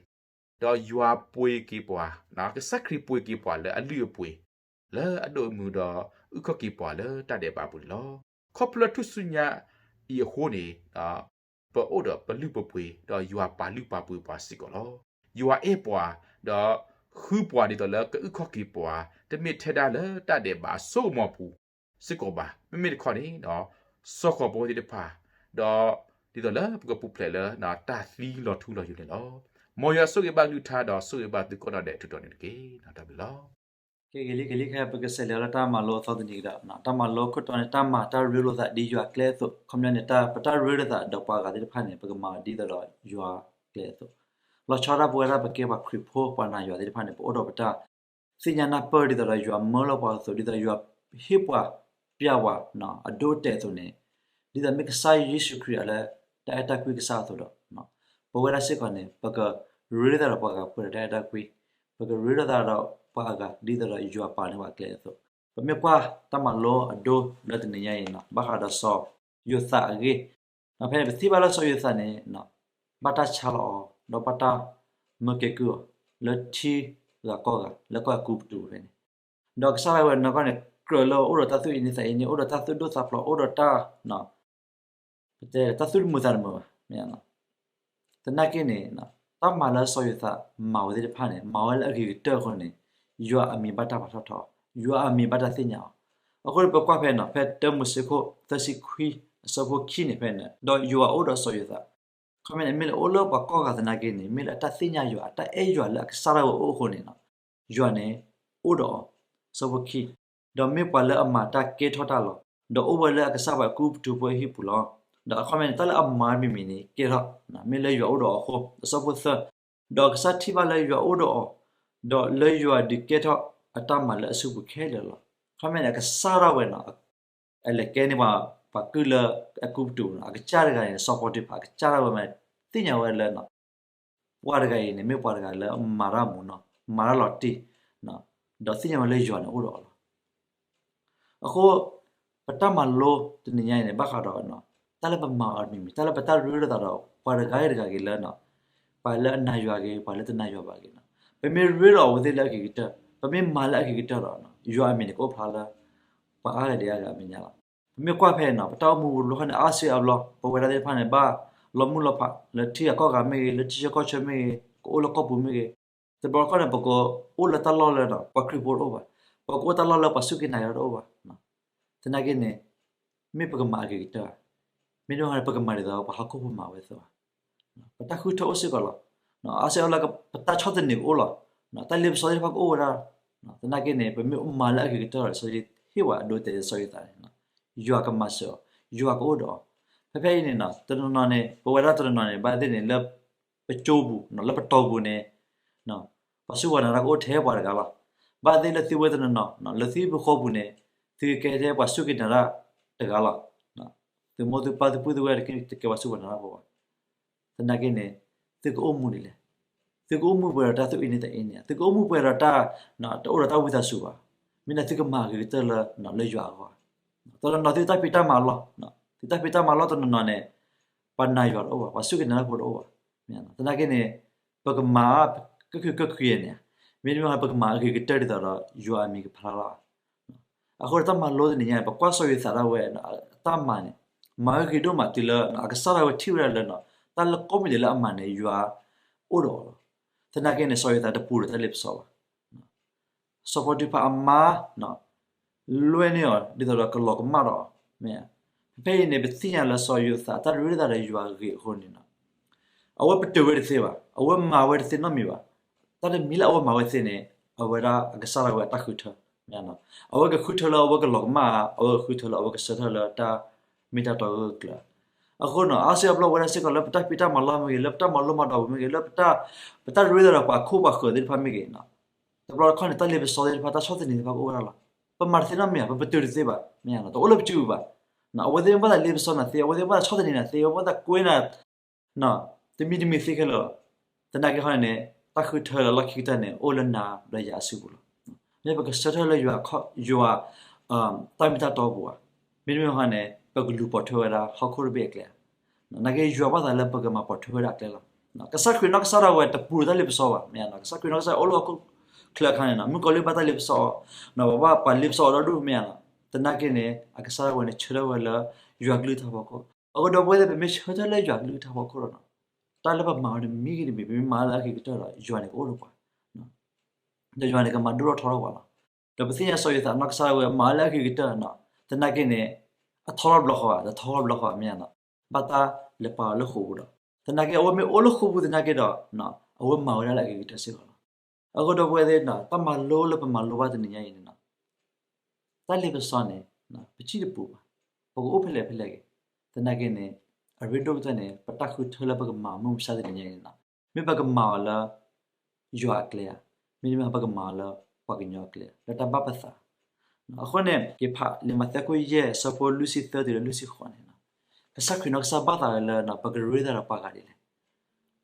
ဒီးယွၤပှ့ၤက့ၤပှၤ, ကစၢ်ခရံာ်ပှ့ၤက့ၤပှၤလၢအလုၢ်အပှ့ၤ လၢအဒိၣ်အမုၢ်ဒီး အုၣ်ခီၣ်က့ၤပှၤလၢတၢ်ဒဲးဘးအပူၤန့ၣ်လီၤ. ခီဖျိလၢထူၣ်စုညါအံၤအဃိန့ၣ် ပအိၣ်ဒီးပလုၢ်ပပှ့ၤ ဒီးယွၤပာ်လုၢ်ပာ်ပှ့ၤပှၤစ့ၢ်ကီးလီၤ. ယွၤအဲၣ်ပှၤ ဒီးဃုပှၤဒ်သိးလၢကအုၣ်ခီၣ်က့ၤပှၤ တမ့ၢ်ထဲဒၣ်လၢတၢ်ဒဲးဘးအစိကမီၤပူၤစ့ၢ်ကီးဘၣ်. မ့မ့ၢ်တခီန့ၣ် စိာ်ဃီၤပဝဲသ့ၣ်တဖၣ် ဒီးဒ်သိးလၢပကပူၤဖျဲးလၢတၢ်သံလီၤထူလီၤယိာ်န့ၣ်လီၤ. မ်ယွၤဆိၣ်ဂ့ၤဘၣ်ကလုၢ်ကထါ ဒီးဆိၣ်ဂ့ၤဘၣ်သုကိးနီၢ်ဒဲးထူးထီၣ်န့ၣ်တက့ၢ်. တၢ်ဘျုးလီၤ. ကဂ့ၤလံ ကဂ့ၤလံ ခဲအံၤ ပကစးလဲၤလၢတၢ်မၤလိအသီတနံၤကဒီး, တၢ်မၤလိခိၣ်တီန့ၣ် တၢ်မၤတၢ်ရ့လိာ်သးဒ်ယွၤကျဲအသိး, ခီပညီန့ၣ် ပတၢ်ရ့လိာ်သးဒီးပှၤဂၤသ့ၣ်တဖၣ်န့ၣ် ပကမၤအီၤဒ်သိးဒီးယွၤကျဲအသိး. လီၤဆီဒၣ်ပဝဲဒၣ်ပကဲပှၤခရံာ်ဖိ ပှၤနာ်ယွၤသ့ၣ်တဖၣ်န့ၣ် ပအိၣ်ဒီးပတၢ်သ့ၣ်ညါနၢ်ပၢၢ်ဒ်သိးဒီးယွၤမၢလီၤပှၤအသိး, ဒ်သိးယွၤဟ့ၣ်ပှၤ ပျဲဝဲ အဒိအတဲာ်အသိးန့ၣ်, ဒ်သိးမ့ၢ်ကစၢ်ယ့ၣ်ၡူးခရံာ်အလၢ တၢ်အဲၣ်တၢ်ကွံကစၢ်အသိးဒီး ပဝဲဒၣ်စ့ၢ်ကီးန့ၣ် ပကရ့လိာ်သးဒီးပှၤဂၤဖိဒီးတၢ်အဲၣ်တၢ်ကွံ, ပကရ့လိာ်သးဒီး ပှၤအဂၤ ဒ်သိးဒီးယွၤပာ်န့ၢ်ပှၤအကျဲအသိး. ပမ့ၢ်ကွၢ်တၢ်မၤလိအဒိလၢတနံၤညါအံၤန့ၣ် ဘၣ်ဃးဒီးစီၤယိၤသးအဂ့ၢ်, ဖဲန့ၣ် ပထံၣ်ဘၣ်လၢစီၤယိၤသးန့ၣ် ဘၣ်တၢ်ဆါလီၤအီၤ ဒီးဘၣ်တၢ်မၢကဲကုၢ်အီၤ လၢထံဂၤကီၢ်ဂၤ လၢကီၢ်အဲၤကူပတူးဖဲန့ၣ်, ဒီးကစၢ်ဒၣ်ဝဲနီၢ်ကီၢ်န့ၣ် ကြၢးလၢအိၣ်ဒီးတၢ်သူၣ်အ့န့သးအ့န့ အိၣ်ဒီးတၢ်သူၣ်ဒိၣ်သးဖျိး အိၣ်ဒီးတၢ် ပတဲတၢ်သူၣ်တမုာ်သးတမုာ်ဘၣ်, မ့ၢ်သနာ်က့န့ၣ် တၢ်မၤလၢစီၤယိၤသးမၤဝဲသ့ၣ်တဖၣ်န့ၣ် မၤဝဲလၢအဂ့ၤကတၢၢ်အဃိန့ၣ် ယွၤအမံၤဘၣ်တၢ်ပာ်ထီၣ်ထီ, ယွၤအမံၤဘၣ်တၢ်သ့ၣ်ညါအီၤ. အဃိန့ၣ် ပကွၢ်ဖဲနီၤ ဖဲတၢမိၤၡ့ခိၣ်သၢဆံခွံ အဆၢဖိခံန့ၣ် ဖဲန့ၣ် ဒီးယွၤအိၣ်ဒီးစီၤယိၤသး, ခီမ့ၢ်န့ၣ် မ့ၢ်လၢအိၣ်လၢပှၤကီၢ်ဂၤသနာ်က့န့ၣ် မ့ၢ်လၢအတၢ်သ့ၣ်ညါယွၤ အတၢ်အဲၣ်ယွၤလၢအကစၢ်ဒၣ်ဝဲအအိၣ်အဃိန့ၣ် ယွၤန့ၣ် အိၣ်ဒီးအီၤ, ဆၢဖိခံ, ဒီးမ့ၢ်ပှၤလၢအမၤတၢ်ကဲထီၣ်တၢ်လီၤ. ဒီးအိၣ်ဝဲလၢအကစၢ်ပှၤအဲၤကူပတူးဖိအဟံၣ်ပူၤလီၤ. ဒီးအခီမ့ၢ်န့ၣ် တၢ်လၢအမၤမံၤမံၤန့ၣ် ကဲထီၣ် မ့ၢ်လၢယွၤအိၣ်ဒီးအီၤအဃိ, အဆၢဖိသၢ, ဒီးကစၢ်ထံၣ်ဘၣ်လၢယွၤအိၣ်ဒီးအီၤ, ဒီးလၢယွၤဒုးကဲထီၣ်အတၢ်မၤလၢအစုပူၤခဲလၢာ်လီၤ. အခီမ့ၢ်န့ၣ် အကစၢ်ဒၣ်ဝဲနီၤ အလဲၤကဲန့ၢ်ပှၤ ပှၤကုၢ်လၢအဲၤကူပတူးနီၤ အကစၢ်တဂၤန့ၣ် စီၤပီတံဖၤ အကစၢ်ဒၣ်ဝဲမး သ့ၣ်ညါဝဲလၢ ပှၤတဂၤအံၤန့ၣ် မ့ၢ်ပှၤတဂၤလၢမၤတၢ်မူနီၤ မၤတၢ်လီၤတံၢ်, ဒီးသ့ၣ်ညါဝဲလၢယွၤန့ၣ်အိၣ်ဒီးအီၤလီၤ. အဃိ ပတၢ်မၤလိတနံၤညါအံၤန့ၣ် ဘၣ်ဃးဒီး တၢ်လၢပမၤအီၤတမံၤမံၤ တၢ်လၢပတၢ်ရ့လိာ်သးဒီး ပှၤတဂၤဂ့ၤတဂၤဂ့ၤလၢ ပှၤလၢအနာ်ယွၤဂ့ၤ ပှၤလၢတနာ်ယွၤဘၣ်ဂ့ၤနီၤ ပမ့ၢ်ရ့ဒီးအဝဲသ့ၣ်လၢအဂ့ၤကတၢၢ် ပမ့ၢ်မၤလၢအဂ့ၤကတၢၢ်ဒီး ယွၤအမံၤန့ၣ်ကအိၣ်ဖျါလၢ ပှၤအါဂၤဒံးအါဂၤအမဲာ်ညါလီၤ. ပမ့ၢ်ကွၢ်ဖဲနီၤ ပတၢ်အိၣ်မူပူၤတဘျီဃီန့ၣ် အါစုအါဘျီ ပဝဲဒၣ်သ့ၣ်တဖၣ်န့ၣ် ဘၣ်လီၤမုၢ်လီၤဖးလၢထံဂၤကီၢ်ဂၤမ့ၢ်ဂ့ၤ လၢထံဆၢကီၢ်ဆၢမ့ၢ်ဂ့ၤ ကအိၣ်လၢကီၢ်ပူၤမ့ၢ်ဂ့ၤ တဘျီတခီၣ်န့ၣ် ပကအိၣ်လၢတၢ်လီၢ်လၢ ပှၤခရံာ်ဖိတအိၣ်ဘၣ်, ပကအိၣ်တၢ်လီၢ်လၢပှၤစူၢ်က့ၤနာ်က့ၤတအိၣ်ဘၣ်. သနာ်က့န့ၣ် မ့ၢ်ပကမၤအဂ့ၤကတၢၢ်ဧါ, မ့တမ့ၢ်န့ၣ် ပကမၤဒ်သိးပှၤဟီၣ်ခိၣ်ဖိမၤဝဲအသိးဧါ. ပတၢ်ဃုထၢအိၣ်စ့ၢ်ကီးလီၤ. အါစုအါဘျီ ပတၢ်ဆီၣ်သနံးကအိၣ်လီၤ. တၢ်လ့ပစီသ့ၣ်တဖၣ်ကအိၣ်ဝဲဒၣ်. သနာ်က့န့ၣ် ပမ့ၢ်မၤလၢအဂ့ၤကတၢၢ်ဒီး လံာ်စီဆှံဟ့ၣ်ဝဲအဒိတဲာ်လံစီဆှံသးန့ၣ် ယွၤကမၤစၢၤအီၤ, ယွၤကအိၣ်ဒီးအီၤ. ဖဲဖဲအံၤန့ၣ် တနီၤနီၤန့ၣ် ပဝဲဒၣ်တနီၤနီၤန့ၣ် ဘၣ်သ့ၣ်န့ၣ် လၢပကၠိပူၤ လၢပတီၢ်ပူၤန့ၣ် ပှၤစူၢ်ပှၤနာ်တၢ်ကအိၣ်ထဲပှၤတဂၤလီၤ. ဘၣ်သ့ၣ်လၢသုဝဲတနီၤနီၤ လၢသုဟံၣ်ဖိဃီပူၤန့ၣ် သုကကဲထဲပှၤစူၢ်က့ၤနာ်တၢ်တဂၤလီၤ. သုမိၢ်သုပၢ်သုပုၢ်သုဝဲၢ်တကဲပှၤစူၢ်ပှၤနာ်တၢ်ဖိဘၣ်. သနာ်က့န့ၣ် သုကအိၣ်မူဒ်လဲၣ်. သုကအိၣ်မူပှဲၤဒီးတၢ်သူၣ်အ့န့သးအ့န့ၣ်ဧါ, သုကအိၣ်မူပှဲၤဒီးတၢ် တအိၣ်ဒီးတၢ်ဝံသးစူၤဘၣ်. မ့ၢ်န့ၣ်သုကမၤအဂ့ၤကတၢၢ်လၢ လၢယွၤအဂီၢ်. တနီၤနီၤသုတၢ်ဖံးတၢ်မၤလီၢ်, သုတၢ်ဖံးတၢ်မၤလီၢ်တနီၤနီၤန့ၣ် ပှၤနာ်ယွၤတအိၣ်ဘၣ်, ပှၤစူၢ်က့ၤနာ်တၢ်ဖိတအိၣ်ဘၣ်. သနာ်က့န့ၣ် ပကမၤ ကခုကခုအံၤန့ၣ်ဧါ, မ့တမ့ၢ်ပကမၤအဂ့ၤကတၢၢ်ဒ်သိးဒီး ယွၤအမံၤကဖျါလီၤ. အဃိတၢ်မၤလိတနံၤညါန့ၣ် ပကွၢ်စီၤယိၤသးဒၣ်ဝဲ အတၢ်မၤန့ၣ် မၤဝဲဂ့ၤဒိၣ်မးတုၤလၢ အကစၢ်ဒၣ်ဝဲထံၣ်ဝဲဒၣ်လၢ တၢ်လၢကိးမံၤဒဲးလၢအမၤန့ၣ် ယွၤအိၣ်ဒီးအီၤလီၤ. သနာ်က့န့ၣ် စီၤယိၤသးတပူၤဒီးတၢ်လ့ပစီဘၣ်. စီၤပီတံဖၤအမါ လွဲန့ၢ်အီၤ ဒ်သိးဒီးကလီၤကမၣ်ဒီးအီၤ, မ့ၢ်ဧါ. ဖဲဖဲအံၤန့ၣ် ပသ့ၣ်ညါလၢစီၤယိၤသး တၢ်ရ့လိာ်သးဒီးယွၤအဂ့ၤအဃိန့ၣ် အဝဲပတုာ်ဝဲတသ့ဘၣ်, အဝဲမၤဝဲတသ့နီတမံၤဘၣ်. တၢ်တမံၤလၢအဝဲမၤဝဲသ့န့ၣ် အဝဲဒၣ်အကစၢ်ဒၣ်ဝဲအတၢ်ဃုထၢ, မ့ၢ်ဧါ. အဝဲကဃုထၢလၢအဝဲကလီၤကမၣ်ဧါ, အဝဲကဃုထၢလၢအဝဲကဆၢထၢၣ်လၢတၢ်မ့ၢ်တၢ်တီအဂၢၢ်အကျၢၤ. အဃိန့ၣ် အါစုအါဘျီဝဲဒၣ်စ့ၢ်ကီးလၢပတၢ်ဖံးတၢ်မၤလီၢ်မ့ၢ်ဂ့ၤ, လၢပတၢ်မၤလိမၤဒိးပူၤမ့ၢ်ဂ့ၤ, လၢပတၢ် ပတၢ်ရ့လိာ်သးဒီးပှၤခိၣ်ပှၤဃၢၤသ့ၣ်တဖၣ်မ့ၢ်ဂ့ၤ, တဘျီတခီၣ်န့ၣ် တၢ်လ့ပစီသ့ၣ်တဖၣ် တၢ်ဆီၣ်သနံးသ့ၣ်တဖၣ်ကအိၣ်ဝဲဒၣ်လီၤ. ပမၤတသ့နီတမံၤဘၣ်, ပပတုာ်တသ့ဘၣ်, မ့ၢ်ဧါ, တအိၣ်လၢပစုပူၤဘၣ်. အဝဲသ့ၣ်မ့ၢ်ဘၣ်သးလ့ပစီနၤသ့, အဝဲသ့ၣ်မ့ၢ်ဘၣ်သးဆီၣ်သနံးနၤသ့, အဝဲမ့ၢ်ဘၣ်သးကွဲနၤ တမံၤတမံၤသ့ခဲလၢာ်လီၤ. သနာ်က့ဟီန့ၣ် တၢ်ဃုထၢလၢလီၢ်ခံကတၢၢ်န့ၣ် အိၣ်လၢနၤလၢယၤအစုပူၤလီၤ. မ့ၢ်ပကဆၢထၢၣ်လၢယွၤ ယွၤ တၢ်မ့ၢ်တၢ်တီပူၤဧါ, မ့တမ့ၢ်ဟီန့ၣ် ပကလူၤပိာ်ထွဲဝဲဒၣ်ဟီၣ်ခိၣ်တဘ့ၣ်အကျဲဧါ. သနာ်က့ယွၤဘၣ်သးလၢပကမၤပိာ်ထွဲဝဲဒၣ်အကျဲလီၤ. ကစၢ်ခရံာ်နီၢ်ကစၢ်ဒၣ်ဝဲတပူၤဒီးတၢ်လ့ပစီဘၣ်, မ့ၢ်ဧါ. ကစၢ်ခရံာ်နီၢ်ကစၢ်အိၣ်လၢဟီၣ်ခိၣ်ချၢအခါန့ၣ် မုၣ်ကီၤလံၢ်ဘၣ်တၢ်လ့ပစီအီၤ, ဘၣ်ပှၤလ့ပစီအီၤဒီဒူၣ် မ့ၢ်ဧါ. သနာ်က့န့ၣ် အကစၢ်ဒၣ်ဝဲန့ၣ် ဆၢထၢၣ်ဝဲလၢယွၤကလုၢ်ကထါဖီခိၣ်. အဃိဒီပုၢ်ဝဲၢ်သ့ၣ် ပမ့ၢ်ဆၢထၢၣ်လၢယွၤကလုၢ်ကထါဖီခိၣ်ဒီး တၢ်လၢပမၤဝဲန့ၣ် မံၤဂ့ၤတမံၤ ပမ့ၢ်မၤလၢအဂ့ၤကတၢၢ်ဒီး ယွၤန့ၣ်ကအိၣ်ဒီးပှၤ, ဒီးယွၤန့ၣ်ကမၤဒိၣ်ထီၣ်ထီထီၣ်ပှၤလီၤ. ဒီးပသ့ၣ်ညါစီၤယိၤသးနီၢ်ကစၢ်ဒၣ်ဝဲမၤလၢအဂ့ၤကတၢၢ်, သနာ်က့န့ၣ် အထီထီၣ်တဘျီဃီဧါ, တထီထီၣ်တဘျီဃီဧါ, မ့ၢ်ဧါ. ဘၣ်တၢ်လဲၤပာ်အီၤလၢဃိာ်ပူၤဒီး သနာ်က့အဝဲမ့ၢ်အိၣ်လၢဃိာ်ပူၤသနာ်က့ဒီး အဝဲမၤဝဲဒၣ်လၢအဂ့ၤကတၢၢ်စ့ၢ်ကီးလီၤ. အဃိဒီပုၢ်ဝဲၢ်သ့ၣ် တၢ်မၤလိလၢပမၤလိဘၣ်တနံၤညါအံၤန့ၣ် တၢ်လ့ပစီန့ၣ် ပထံၣ်တပူၤဘၣ်, ပကအိၣ်ဖဲလဲၣ်ဖဲလဲၣ်ဂ့ၤ, သနာ်က့န့ၣ် အရ့ဒိၣ်ကတၢၢ်န့ၣ် ပတၢ်ဃုထၢလၢပကမၤမုၢ်မဆါတနံၤညါအံၤန့ၣ် မ့ၢ်ပကမၤအီၤလၢ ယွၤအကျဲဧါ, မ့တမ့ၢ်ပကမၤအီၤလၢပှၤကညီအကျဲဧါ, လၢတၢ်ဘၣ်ပသး. အဃိန့ၣ် က့ၤဖးလံာ်မးသဲခိၣ်ယဲၢ် အဆၢဖိလွံၢ်ဆံသၢတုၤလၢလွံၢ်ဆံဃိးန့ၣ် ကစၢ်ခရံာ်နီၢ်ကစၢ်ဘၣ်သးလၢ ပကရ့လိာ်သးဒီးပှၤဂၤဒ်လဲၣ်.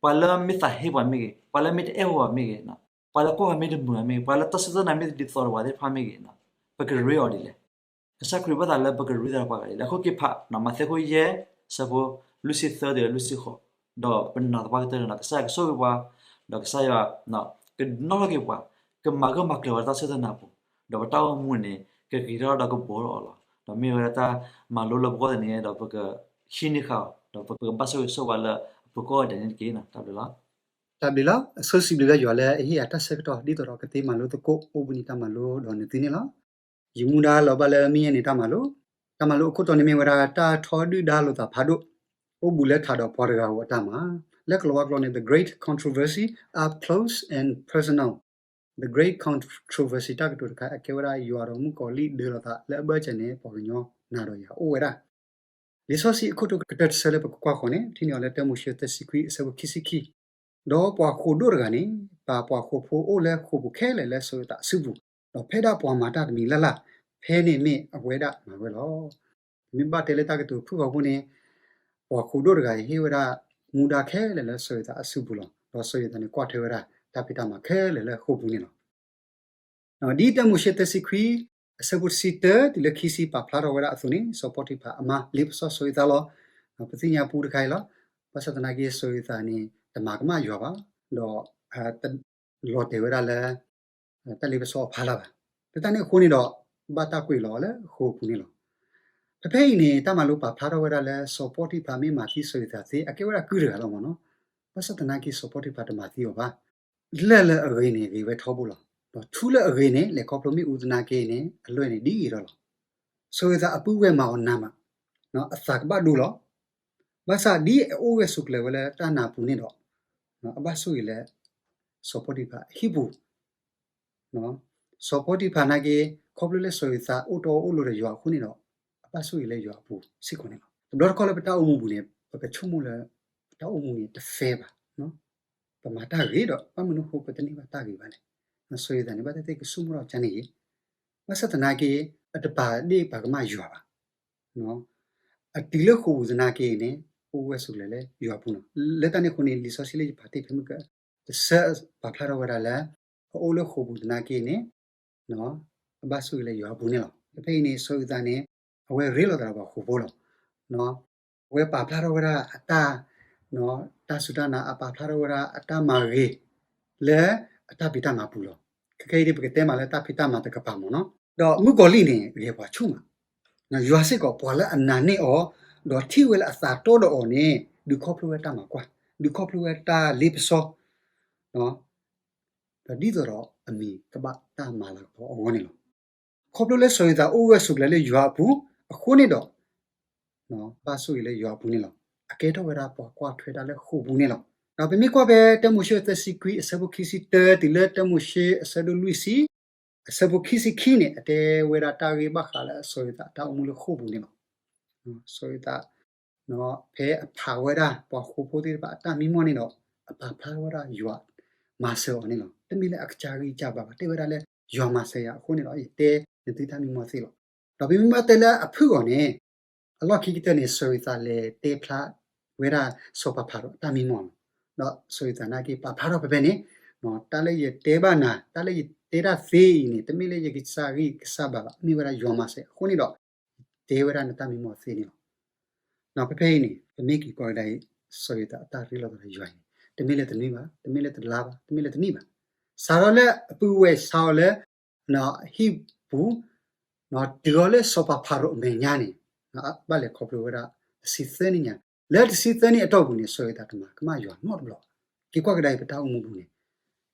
ပှၤလၢမ့ၢ်သးဟ့ပှၤမ့ၢ်ဂ့ၤ, ပှၤလၢမ့ၢ်တအဲၣ်ဝဲဘၣ်မ့ၢ်ဂ့ၤ ပှၤလၢကွၢ်ပှၤမ့ၢ်တမုာ်မ့ၢ်ဂ့ၤ, ပှၤလၢတၢ်စူၢ်တၢ်နာ်မ့ၢ်တဒ်သိးဒီးပှၤသ့ၣ်တဖၣ်မ့ၢ်ဂ့ၤ, ပကရ့အီၤဒ်လဲၣ်. ကစၢ်ခရံာ်ဘၣ်သးလၢပကရ့သးဒီးပှၤဂၤဒ်လဲၣ်. အဃိက့ၤဖး မးသဲခိၣ်ယဲၢ် ဆၢဖိ လွံၢ်ဆံသၢတုၤလၢလွံၢ်ဆံဃိး, ဒီးပနာ်သပှၢ်ကတၢၢ်န့ၣ် ကစၢ်ယွၤကဆိၣ်ဂ့ၤပှၤ, ဒီးကစၢ်ယွၤ ကနီၣ်ထီၣ်က့ၤပှၤ, ကမၤဂၢၢ်မၤကျၢၤပှၤလၢတၢ်စူၢ်တၢ်နာ်အပူၤ, ဒီးပတၢ်အိၣ်မူန့ၣ် ကဂ့ၤထီၣ်ဒီးကဘှီထီၣ်အီၤလီၤ. ဒီးမ့ၢ်ဝဲဒၣ်တၢ်မၤလိလၢပဂီၢ်သန့, ဒီးပကဟံးန့ၢ်ဃာ်အီၤ, ဒီးပကဘၣ်ဆိၣ်ဂ့ၤဆိၣ်ဝါလၢအပူၤကိးဂၤဒဲးန့ၣ်တက့ၢ်. တၢ်ဘျုးလီၤ. တၢ်ဘျုးလီၤ. အဆိစံးဘျုးဘၣ်ယွၤလၢအဟ့ၣ်ယၤတၢ်ဆၢကတီၢ် ဒ်သိးဒီးကသ့မၤလိသကိး အိၣ်ဘှံးနံၤတၢ်မၤလိဒီးနသုန့ၣ်လီၤ. ယမူဒါလီၤဘၣ်လၢမုၢ်ယဲၢ်နံၤတၢ်မၤလိ, တၢ်မၤလိအခိၣ်တီန့ၣ်မ့ၢ်ဝဲဒၣ် တၢ်ထီဒုၣ်ဒါလိာ်သးဖးဒိၣ်, အိၣ်ဘူးလၢထးဒီးပှၤတဂၤဧိၤအတၢ်မၤ, လၢကလၤဝါကျိာ်န့ၣ် The Great Controversy, Up Close and Personal. The Great Controversy တၢ်ကတိၤတခါ အကဲဝဲဒၣ်ယွၤဒီးမုၣ်ကီၤလံၢ်ဒၢလိာ်သးလၢအဘၢၣ်စၢၤန့ၣ် ပှၤကညီနၤဒီးယၤအိၣ်ဝဲဒၣ် လံာ်စီဆှံအခိၣ်တီကတၢၢ်တဆၢလၢပကကွၢ်ဃီၤန့ၣ် ထံၣ်န့ၢ်အီၤလၢတၢမိၤၡ့သၢဆံခွံအဆၢဖိခံဆံခံ, ဒီးပှၤဃိာ်ဒိၣ်တဂၤန့ၣ် ပာ်ပှၤဃိာ်ဖိအိၣ်လၢဃိာ်ပူၤခဲလၢာ်လၢစီၤယိၤသးအစုပူၤ, ဒီးဖဲဒၣ်ပှၤမၤတၢ်တမံၤလၢ်လၢ်, ဖဲန့ၣ်မ့ၢ်အဝဲဒၣ်မၤဝဲလီၤ. ပမ့ၢ်ဘၣ်တဲလၢတၢ်ကတိၤဖုၣ်ဃီၤဖိန့ၣ်, ပှၤဃိာ်ဒိၣ်တဂၤအံၤဟ့ၣ်ဝဲဒၣ်မူဒါခဲလၢာ်လၢစီၤယိၤသးအစုပူၤလီၤ. ဒီးစီၤယိၤသးန့ၣ်ကွၢ်ထွဲဝဲဒၣ်တၢ်ဖံးတၢ်မၤခဲလၢာ်လၢဃိာ်ပူၤန့ၣ်လီၤ. ဒ်တၢမိၤၡ့သၢဆံခွံ အဆၢဖိတဆံတၢတုၤလၢခံဆံပာ်ဖျါထီၣ်ဝဲဒၣ်အသိးန့ၣ် စီၤပီတံဖၤအမါလ့ပစီစီၤယိၤသးလီၤ. ပသ့ၣ်ညါပူတခါအံၤလီၤ. ဘၣ်ဆၣ်သနာ်က့ စီၤယိၤသးန့ၣ် တမၤကမၣ်ယွၤဘၣ်, ဒီး လီၤတဲာ်ဝဲဒၣ်လၢ တၢ်လ့ပစီအဖီလာ်ဘၣ်. လၢတၢ်န့ၣ်အဃိန့ၣ်ဒီး ဘၣ်တၢ်ကွံာ်လီၤအီၤလၢဃိာ်ပူၤန့ၣ်လီၤ. ဖဲဖဲအံၤန့ၣ် တၢ်မၤလိပာ်ဖျါထီၣ်ဝဲဒၣ်လၢ စီၤပီတံဖၤမ့ၢ်မၤသံစီၤယိၤသးသ့ အကဲဝဲဒၣ်ကုၢ်တဂၤလီၤမ့ၢ်နီၤ. ဘၣ်ဆၣ်သနာ်က့ စီၤပီတံဖၤတမၤသံအီၤဘၣ်. လၢၢ်လၢအဂ့ၤန့ၣ် ဂ့ၤဝဲထီဘိလီၤ. ဒီးထူလၢအဂ့ၤန့ၣ် လဲၤခီဖျိမ့ၣ်အူသနာ်က့န့ၣ် အလွဲၢ်န့ၣ်ဒ်အံၤဒီးလီၤ. စီၤယိၤသးအပုၢ်ဝဲၢ်မၤအီၤနးမး, အသးကဘၣ်ဒိလီၤ. ဘၣ်ဆၣ်ဒ်အအိၣ်ဂၢၢ်ဆိးကျၢၤဝဲလၢတၢ်နးပူၤန့ၣ်ဒီး အဘၣ်ဆိၣ်ဂ့ၤလၢ စီၤပီတံဖၤအဟံၣ်ပူၤ စီၤပီတံဖၤနာ်က့ ခီဖျိလၢစီၤယိၤသးအိၣ်တီအိၣ်လိၤဒီးယွၤအဃိန့ၣ်ဒီး အဘၣ်ဆိၣ်ဂ့ၤလၢယွၤအပူၤစ့ၢ်ကီးန့ၣ်လီၤ. တဘျီတခီၣ်လၢပတၢ်အိၣ်မူပူၤန့ၣ် ပကဆိကမိၣ်လၢ ပတၢ်အိၣ်မူန့ၣ်တ fair ဘၣ်. ပမၤတၢ်ဂ့ၤဒီး ဘၣ်မနုၤအဃိပတန့ၢ်ဘၣ်တၢ်ဂ့ၤဘၣ်လဲၣ်. စီၤယိၤသးန့ၣ် ဘၣ်သ့ၣ်သ့ၣ်ကဆိကမိၣ်ထီၣ်ကန့ၣ်ဂ့ၤ, ဘၣ်ဆၣ်သနာ်က့ အတပာ်ဒ့ၣ်ပာ်ကမၣ်ယွၤဘၣ်. အတုၤလၢဃိာ်ပူၤသနာ်က့န့ၣ် အိၣ်ဂၢၢ်ဆိးကျၢၤလၢယွၤအပူၤလီၤ. လၢတၢ်န့ၣ်အဃိန့ၣ် လံာ်စီဆှံလၢယဖးတ့ၢ်ဖဲမုၢ်က တဆၢပာ်ဖျါထီၣ်ဝဲဒၣ်လၢ အအိၣ်လၢဃိာ်ပူၤသနာ်က့န့ၣ် အဘၣ်ဆိၣ်ဂ့ၤလၢယွၤအပူၤန့ၣ်လီၤ. ဖဲအံၤန့ၣ် စီၤယိၤသးန့ၣ် အဝဲရ့လိာ်သးဒီးပှၤဃိာ်ဖိလီၤ. အဝဲပာ်ဖျါထီၣ်ဝဲဒၣ်အတၢ် တၢ်စူၢ်တၢ်နာ် အပာ်ဖျါထီၣ်ဝဲဒၣ်အတၢ်မၤဂ့ၤ လၢအတၢ်ဖံးတၢ်မၤပူၤလီၤ. ခဲခဲအံၤဒ်ပကတဲမးလၢတၢ်ဖံးတၢ်မၤတကပၤမ့ၢ်နီၤ. ဒီးမုၣ်ကီၤလံၢ်န့ၣ် ဂဲၤပှၤဆူၣ်မး, ယွၤစ့ၢ်ကီးပှၤလၢအနာ်န့ၢ်အီၤ ဒီးထံၣ်ဝဲလၢအသးတီဒီးအီၤန့ၣ် ဒုးခီဖျိဝဲတၢ်မၤကွၢ်, ဒုးခီဖျိဝဲတၢ်လ့ပစီ ဒီးဒ်သိးဒီးအမံၤကဘၣ်တၢ်မၤလၤကပီၤအဂီၢ်န့ၣ်လီၤ. ခီဖျိလၢစီၤယိၤသးအိၣ်ဂၢၢ်ဆိးကျၢၤလၢယွၤအပူၤအဃိန့ၣ်ဒီး ဘၣ်ဆိၣ်ဂ့ၤလၢယွၤအပူၤန့ၣ်လီၤ. အကဲထီၣ်ဝဲဒၣ်ပှၤကွၢ်ထွဲတၢ်လၢဃိာ်ပူၤန့ၣ်လီၤ. ဒီးပမ့ၢ်ကွၢ်ဖဲတၢမိၤၡ့သၢဆံခွံအဆၢဖိခံဆံတၢတုၤလၢတၢမိၤၡ့အဆၢဒိၣ်လွံၢ်ဆံ အဆၢဖိခံဆံခံန့ၣ် အတဲဝဲဒၣ်တၢ်ဂ့ၢ်ဘၣ်ဃးလၢစီၤယိၤသးအတၢ်အိၣ်မူလၢဃိာ်ပူၤန့ၣ်လီၤ. စီၤယိၤသး ဖဲအဖးဝဲဒၣ်ပှၤဃိာ်ဖိသ့ၣ်တဖၣ်အတၢ်မံမီၢ်န့ၣ်ဒီး အပာ်ဖျါထီၣ်ဝဲဒၣ်ယွၤမၤစၢၤအီၤန့ၣ်လီၤ. တမ့ၢ်လၢအကစၢ်ဂံၢ်စၢ်ဘါဘၣ်, တဲဝဲဒၣ်လၢယွၤမၤစၢၤယၤအဃိန့ၣ်ဒီး ယတဲနသုတၢ်မံမီၢ်သ့လီၤ. ဒီးပမ့ၢ်ဘၣ်တဲလၢအဖုၣ်အီၤန့ၣ် အလီၢ်ခံကတၢၢ်န့ၣ် စီၤယိၤသးလဲၤတဲဖျါဝဲဒၣ်စီၤပၤဖၤရိၤအတၢ်မံမီၢ်လီၤ. ဒီးစီၤယိၤသးနာ်က့ပာ်ဖျါထီၣ်ဖဲဖဲန့ၣ် တၢ်လၢယတဲဘၣ်နၤ, တၢ်လၢယတဲတၢ်သ့အံၤန့ၣ် တမ့ၢ်လၢယကစၢ်ဂံၢ်ကစၢ်ဘါဘၣ်, မ့ၢ်ဝဲဒၣ်ယွၤမၤစၢၤအဃိန့ၣ်ဒီး ယတဲဝဲဒၣ်နတၢ်မံမီၢ်သ့န့ၣ်လီၤ. ဖဲဖဲအံၤန့ၣ် ပမ့ၢ်က့ၤကွၢ်ကဒါအံၤ စီၤယိၤသးအတၢ်ရ့လိာ်သးဒီးယွၤအံၤန့ၣ် တမ့ၢ်လၢတနွံဘၣ်, တမ့ၢ်လၢတလါဘၣ်, တမ့ၢ်လၢတနံၣ်ဘၣ်. စးထီၣ်လၢအပုၢ်ဝဲၢ်ဆါအီၤလၢ ဟံၣ်ပူၤ တုၤအီၤလၢစီၤပၤဖၤရိၤအမဲာ်ညါန့ၣ် ဘၣ်လဲၤခီဖျိဝဲဒၣ်တဆံသၢနံၣ်ညါ, လၢတဆံသၢနံၣ်အတီၢ်ပူၤန့ၣ် စီၤယိၤသးတမၤကမၣ်ယွၤနီတဘျီဘၣ်. က့ၤကွၢ်ကဒါအံၤ ပတၢ်အိၣ်မူပူၤန့ၣ်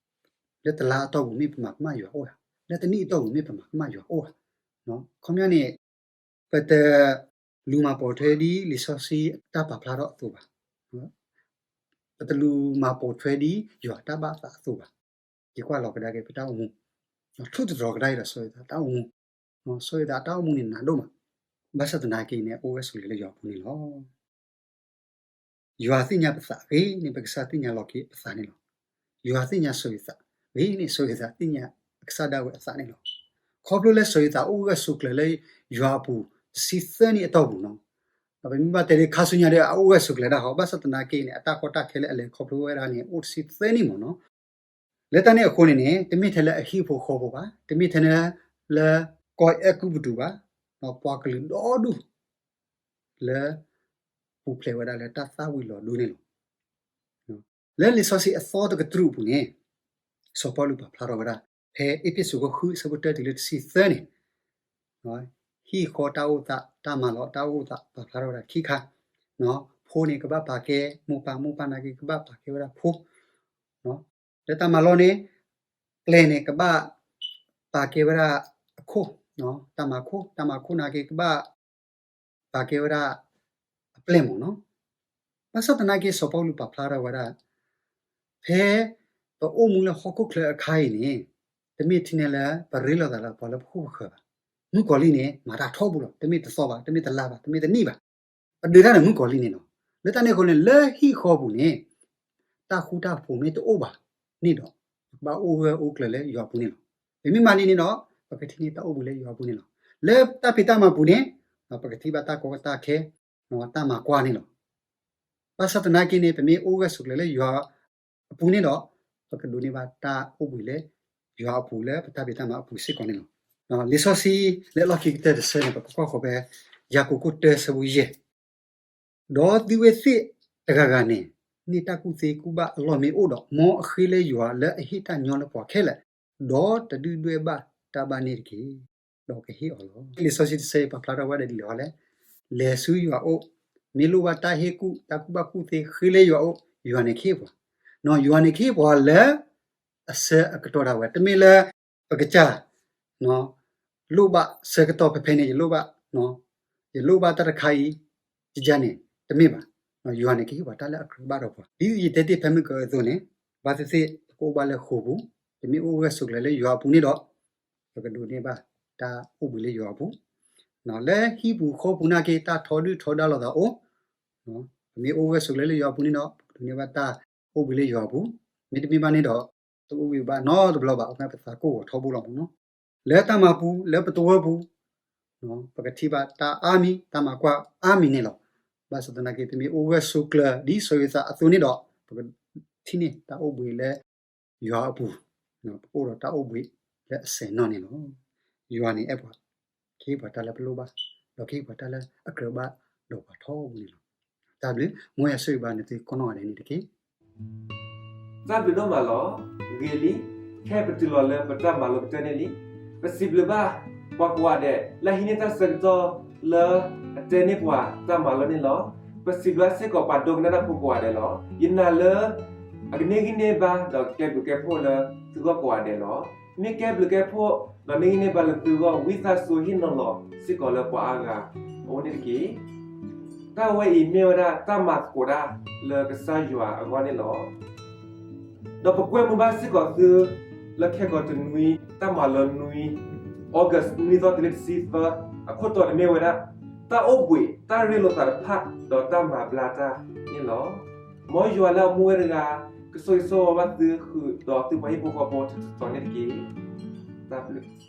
လၢတလါအတီၢ်ပူၤမ့ၢ်ပမၤကမၣ်ယွၤအိၣ်ဧါ, လၢတနံၣ်အတီၢ်ပူၤမ့ၢ်ပမၤကမၣ်ယွၤအိၣ်ဧါ. ခီပညီန့ၣ် ပတလူၤမၤပိာ်ထွဲဒ်လံာ်စီဆှံအတၢ်ပာ်ဖျါထီၣ်အသိးဘၣ်. ပတလူၤမၤပိာ်ထွဲဒ်ယွၤအတၢ်ဘၣ်သးအသိးဘၣ်. ယကွၢ်လီၤကဒါက့ၤပတၢ်အိၣ်မူ, ထူၣ်တတြီၤကဒါအံၤဒီးစီၤယိၤသးတၢ်အိၣ်မူ, စီၤယိၤသးတၢ်အိၣ်မူန့ၣ်နးဒိၣ်မး, ဘၣ်ဆၣ်သနာ်က့န့ၣ် အအိၣ်ဝဲဆိးကျၢၤလၢယွၤအပူၤန့ၣ်လီၤ. ယွၤသ့ၣ်ညါပသးဂ့ၤန့ၣ် ပကစၢ်သ့ၣ်ညါလီၤက့ၤပသးန့ၣ်လီၤ. ယွၤသ့ၣ်ညါစီၤယိၤသးဂ့ၤန့ၣ် စီၤယိၤသးသ့ၣ်ညါအကစၢ်ဒၣ်ဝဲအသးန့ၣ်လီၤ. ခီဖျိလၢစီၤယိၤသးအိၣ်ဂၢၢ်ဆိးကျၢၤလၢယွၤအပူၤတဆံသၢနံၣ်အတီၢ်ပူၤနီၤ, ဒီးပမ့ၢ်ဘၣ်တဲဒ်ခါဆူညါဒီး အအိၣ်ဂၢၢ်ဆိးကျၢၤဒၣ်ဟီ ဘၣ်ဆၣ်သနာ်က့န့ၣ် အတၢ်ကီတၢ်ခဲလၢအလဲၤခီဖျိဝဲဒၣ်န့ၣ် အိၣ်တဆံသၢနံၣ်မ့ၢ်နီၤ. လၢတၢ်န့ၣ်အဃိန့ၣ်န့ၣ် တမ့ၢ်ထဲလၢအဟံၣ်ဖိဃီဖိဘၣ်, တမ့ၢ်ထဲလၢ လၢကီၢ်အဲၤကူပတူးဘၣ်, ပှၤကလုာ်ဒီဒူၣ် လၢ ပူၤဖျဲးဝဲဒၣ်လၢတၢ်သၣ်ဝံၤလီၤဒိန့ၣ်လီၤ. လၢလံာ်စီဆှံအသီတကတြူၢ်အပူၤန့ၣ် စီၤပီလူးပာ်ဖျါထီၣ်ဝဲဒၣ် ဖဲအ့းဖ့းစူး ဃု အဆၢဖိတၢတုၤလၢတဆံသၢန့ၣ် ဟံၣ်ဃီတၢ်အိၣ်သး တၢ်မၤလီၤတၢ်အိၣ်သး ပာ်ဖျါထီၣ်ဝဲဒၣ်ခံခါ, ဖိန့ၣ်ကဘၣ်ပာ်ကဲမိၢ်ပၢ်, မိၢ်ပၢ်နာ်က့ကဘၣ်ပာ်ကဲဝဲဒၣ်ဖိ, လၢတၢ်မၤလီၢ်န့ၣ် ပျဲၢ်န့ၣ်ကဘၣ်ပာ်ကဲဝဲဒၣ်အခိၣ်, တၢ်မၤခိၣ်, တၢ်မၤခိၣ်နာ်က့ကဘၣ် ပာ်ကဲဝဲဒၣ် အပျဲၢ်မ့ၢ်နီၤ. ဘၣ်ဆၣ်သနာ်က့ စီၤပီလူးပာ်ဖျါထီၣ်ဝဲဒၣ် ဖဲပအိၣ်မူလၢဟီၣ်ခိၣ်ချၢအခါအံၤန့ၣ် တမ့ၢ်ထဲန့ၣ်လၢပရ့လိာ်သးလၢပှၤလၢပခိၣ်ပဃၢၤဘၣ်. မုၣ်ကီၤလံၢ်န့ၣ် မၤတၢ်ထီဘိလီၤ. တမ့ၢ်တသီဘၣ်, တမ့ၢ်တလါဘၣ်, တမ့ၢ်တနံၣ်ဘၣ်, အဒုးတၢ်ဒီးမုၣ်ကီၤလံၢ်န့ၣ်လီၤ. လၢတၢ်န့ၣ်အဃိန့ၣ် လၢဟံၣ်ဃီပူၤန့ၣ် တၢ်ဃူတၢ်ဖိးမ့ၢ်တအိၣ်ဘၣ်န့ၣ်ဒီး ပကဘၣ်အိၣ်ဂၢၢ်အိၣ်ကျၢၤလၢယွၤအပူၤန့ၣ်လီၤ. ပမ့ၢ်မၤဒ်န့ၣ်ဒီး ပကထံၣ်န့ၢ်တၢ်အိၣ်ဘှံးလၢယွၤအပူၤန့ၣ်လီၤ. လၢတၢ်ဖံးတၢ်မၤပူၤန့ၣ် ပကထံၣ်ဘၣ်တၢ်ကီတၢ်ခဲ တၢ်မၤကွၢ်န့ၣ်လီၤ. ဘၣ်ဆၣ်သနာ်က့န့ၣ် ပမ့ၢ်အိၣ်ဂၢၢ်ဆိးကျၢၤလၢယွၤအပူၤန့ၣ်ဒီး ပကဒိးန့ၢ်ဘၣ်တၢ်အိၣ်ဘှံးလၢယွၤအပူၤလၢပတၢ်ဖံးတၢ်မၤအပူၤစ့ၢ်ကီးန့ၣ်လီၤ. လံာ်စီဆှံလၢအလီၢ်ခံကတၢၢ်တဆၢန့ၣ် ပကကွၢ်ဃီၤဖဲ ယၤကိာ်ခိၣ်တၢ ဆၢဖိယဲၢ် ဒီးသုဝဲသ့ၣ်တဂၤဂၤန့ၣ် န့ၢ်တၢ်ကူၣ်သ့ကူၣ်ဘၣ်အလီၢ်မ့ၢ်အိၣ်ဒီး မ်အဃ့လၢယွၤလၢအဟ့ၣ်တၢ်ညီလၢပှၤခဲလၢာ်, ဒီးတဒုၣ်ဒွဲၣ်ဘၣ်တၢ်ဘၣ်န့ၣ်တက့ၢ်. ဒီးကဟ့ၣ်အီၤလီၤ. လံာ်စီဆှံတဆၢအံၤပာ်ဖျါထီၣ်ဝဲဒၣ်ဒ်လဲၣ်ဃီလဲၣ်, လဲၤဆူယွၤအအိၣ်, မ့ၢ်လိၣ်ဘၣ်တၢ်ဟ့ၣ်ကူၣ် တၢ်ကူၣ်ဘၣ်ကူၣ်သ့ ဃ့လၢယွၤအအိၣ်, ယွၤန့ၣ်ကဟ့ၣ်ပှၤ, ယွၤန့ၣ်ကဟ့ၣ်ပှၤလၢ အဆၢအကတီၢ်ဒၣ်ဝဲ, တမ့ၢ်လၢ ပကစၢ် လိၣ်ဘၣ်ဆၢကတီၢ်ဖဲဖဲန့ၣ် ယလိၣ်ဘၣ်, ယလိၣ်ဘၣ်တၢ်တခါအံၤ ယကန့ၣ် တမ့ၢ်ဘၣ်. ယွၤန့ၣ်ကဟ့ၣ်ပှၤတၢ်လၢအကြၢးဘၣ်ဒီးပှၤ. ဒ်ယတဲတ့ၢ်ဖဲမုၢ်ကၢအသိးန့ၣ်, ဘၣ်သ့ၣ်သ့ၣ် ပကအိၣ်ဘၣ်လၢဃိာ်ပူၤ, ပမ့ၢ်အိၣ်ဂၢၢ်ဆိးကျၢၤလၢယွၤအပူၤန့ၣ်ဒီး ပကဒိးန့ၢ်ဘၣ်တၢ်အိၣ်ဘှံးလၢယွၤအပူၤ, လၢဟံၣ်ပူၤဃီပူၤနာ်က့ တၢ်ထီဒုၣ်ထီဒါလိာ်သးအိၣ်, ပမ့ၢ်အိၣ်ဂၢၢ်ဆိးကျၢၤလၢယွၤအပူၤန့ၣ်ဒီး ပကဒိးန့ၢ်ဘၣ်တၢ်အိၣ်ဘှံးလၢယွၤအပူၤ, မ့တမ့ၢ်ဘၣ်န့ၣ်ဒီး တအိၣ်ဘှံးဘၣ်နီတဘျီဘၣ်, အဃိပသးကိၢ်ဂီၤထီဘိလီၤမ့ၢ်နီၤ. လၢတၢ်မၤပူၤ လၢပတဝၢပူၤ ပကထံၣ်ဘၣ်တၢ်အါမံၤ တၢ်မၤကွၢ်အါမံၤန့ၣ်လီၤ. ဘၣ်ဆၣ်သနာ်က့ ပမ့ၢ်အိၣ်ဂၢၢ်ဆိးကျၢၤဒ်စီၤယိၤသးအသိးန့ၣ်ဒီး ပကထံၣ်န့ၢ်တၢ်အိၣ်ဘှံးလၢယွၤအပူၤ, ပကအိၣ်ဒီးတၢ်အိၣ်ဘှံးလၢအဆဲးနီၣ်န့ၣ်လီၤ. ယွၤန့ၣ်အဲၣ်ပှၤ, ကဟ့ၣ်ပှၤတၢ်လၢပလိၣ်ဘၣ်, ဒီးကဟ့ၣ်ပှၤတၢ်လၢအကြၢးဘၣ်ဒီးပှၤထီဘိန့ၣ်လီၤ. တၢ်ဘျုး, မ်ယွၤဆိၣ်ဂ့ၤဘၣ်နသုကိးနီၢ်ဂၤဒဲးန့ၣ်တက့ၢ်. တၢ်ဘျုးဒိၣ်မးလီၤ. ဂ့ၤလံ, ခဲအံၤပတုၤလီၤလၢပတၢ်မၤလိကတၢၢ်န့ၣ်လံ. ပစံးဘျုးဘၣ်ပှၤကိးဂၤဒဲး လၢဟံးန့ၢ်တၢ်ဆၢကတီၢ်လၢအတဲန့ၢ်ပှၤတၢ်မၤလိန့ၣ်လီၤ. ပစံးဘျုးဘၣ်စ့ၢ်ကီးပှၤဒိကနၣ်တၢ်ဖိကိးဂၤဒဲးလီၤ. ယနာ်လၢ အကန့ၢ်ဂံၢ်န့ၢ်ဘါဒီးကဲဘျုးကဲဖှိၣ်လၢသုဂီၢ်ကိးဂၤဒဲးလီၤ. မ့ၢ်ကဲဘျုးကဲဖှိၣ် ဒီးန့ၢ်ဂံၢ်န့ၢ်ဘါလၢသုဂီၢ် ဝံသးစူၤဟ့ၣ်နီၤလီၤစ့ၢ်ကီးလၢပှၤအါဂၤအအိၣ်န့ၣ်တက့ၢ်. တၢ်ဝဲအံၤမ့ၢ်ဝဲဒၣ်တၢ်မၤသကိးတၢ်လၢကစၢ်ယွၤအဂီၢ်န့ၣ်လီၤ. ဒီးပကွဲမုာ်ဘၣ်စ့ၢ်ကီးသု လၢခဲကိာ်တနွံ တၢ်မၤလိနွံ August နွံသီတုၤလၢတဆံသၢ အခိၣ်တီန့ၣ်မ့ၢ်ဝဲဒၣ် တၢ်အိၣ်ဘှံး တၢ်ရ့လိာ်သးတဖၣ် ဒီးတၢ်မၤဘျါတၢ်န့ၣ်လီၤ. မ်ယွၤလၢအမူဝဲတဂၤ ကဆိၣ်ဂ့ၤဆိၣ်ဝါဘၣ်သုဃုာ်ဒီးသုပှၤဟံၣ်ဖိဃီဖိတတီၤန့ၣ်တက့ၢ်. တၢ်ဘျုး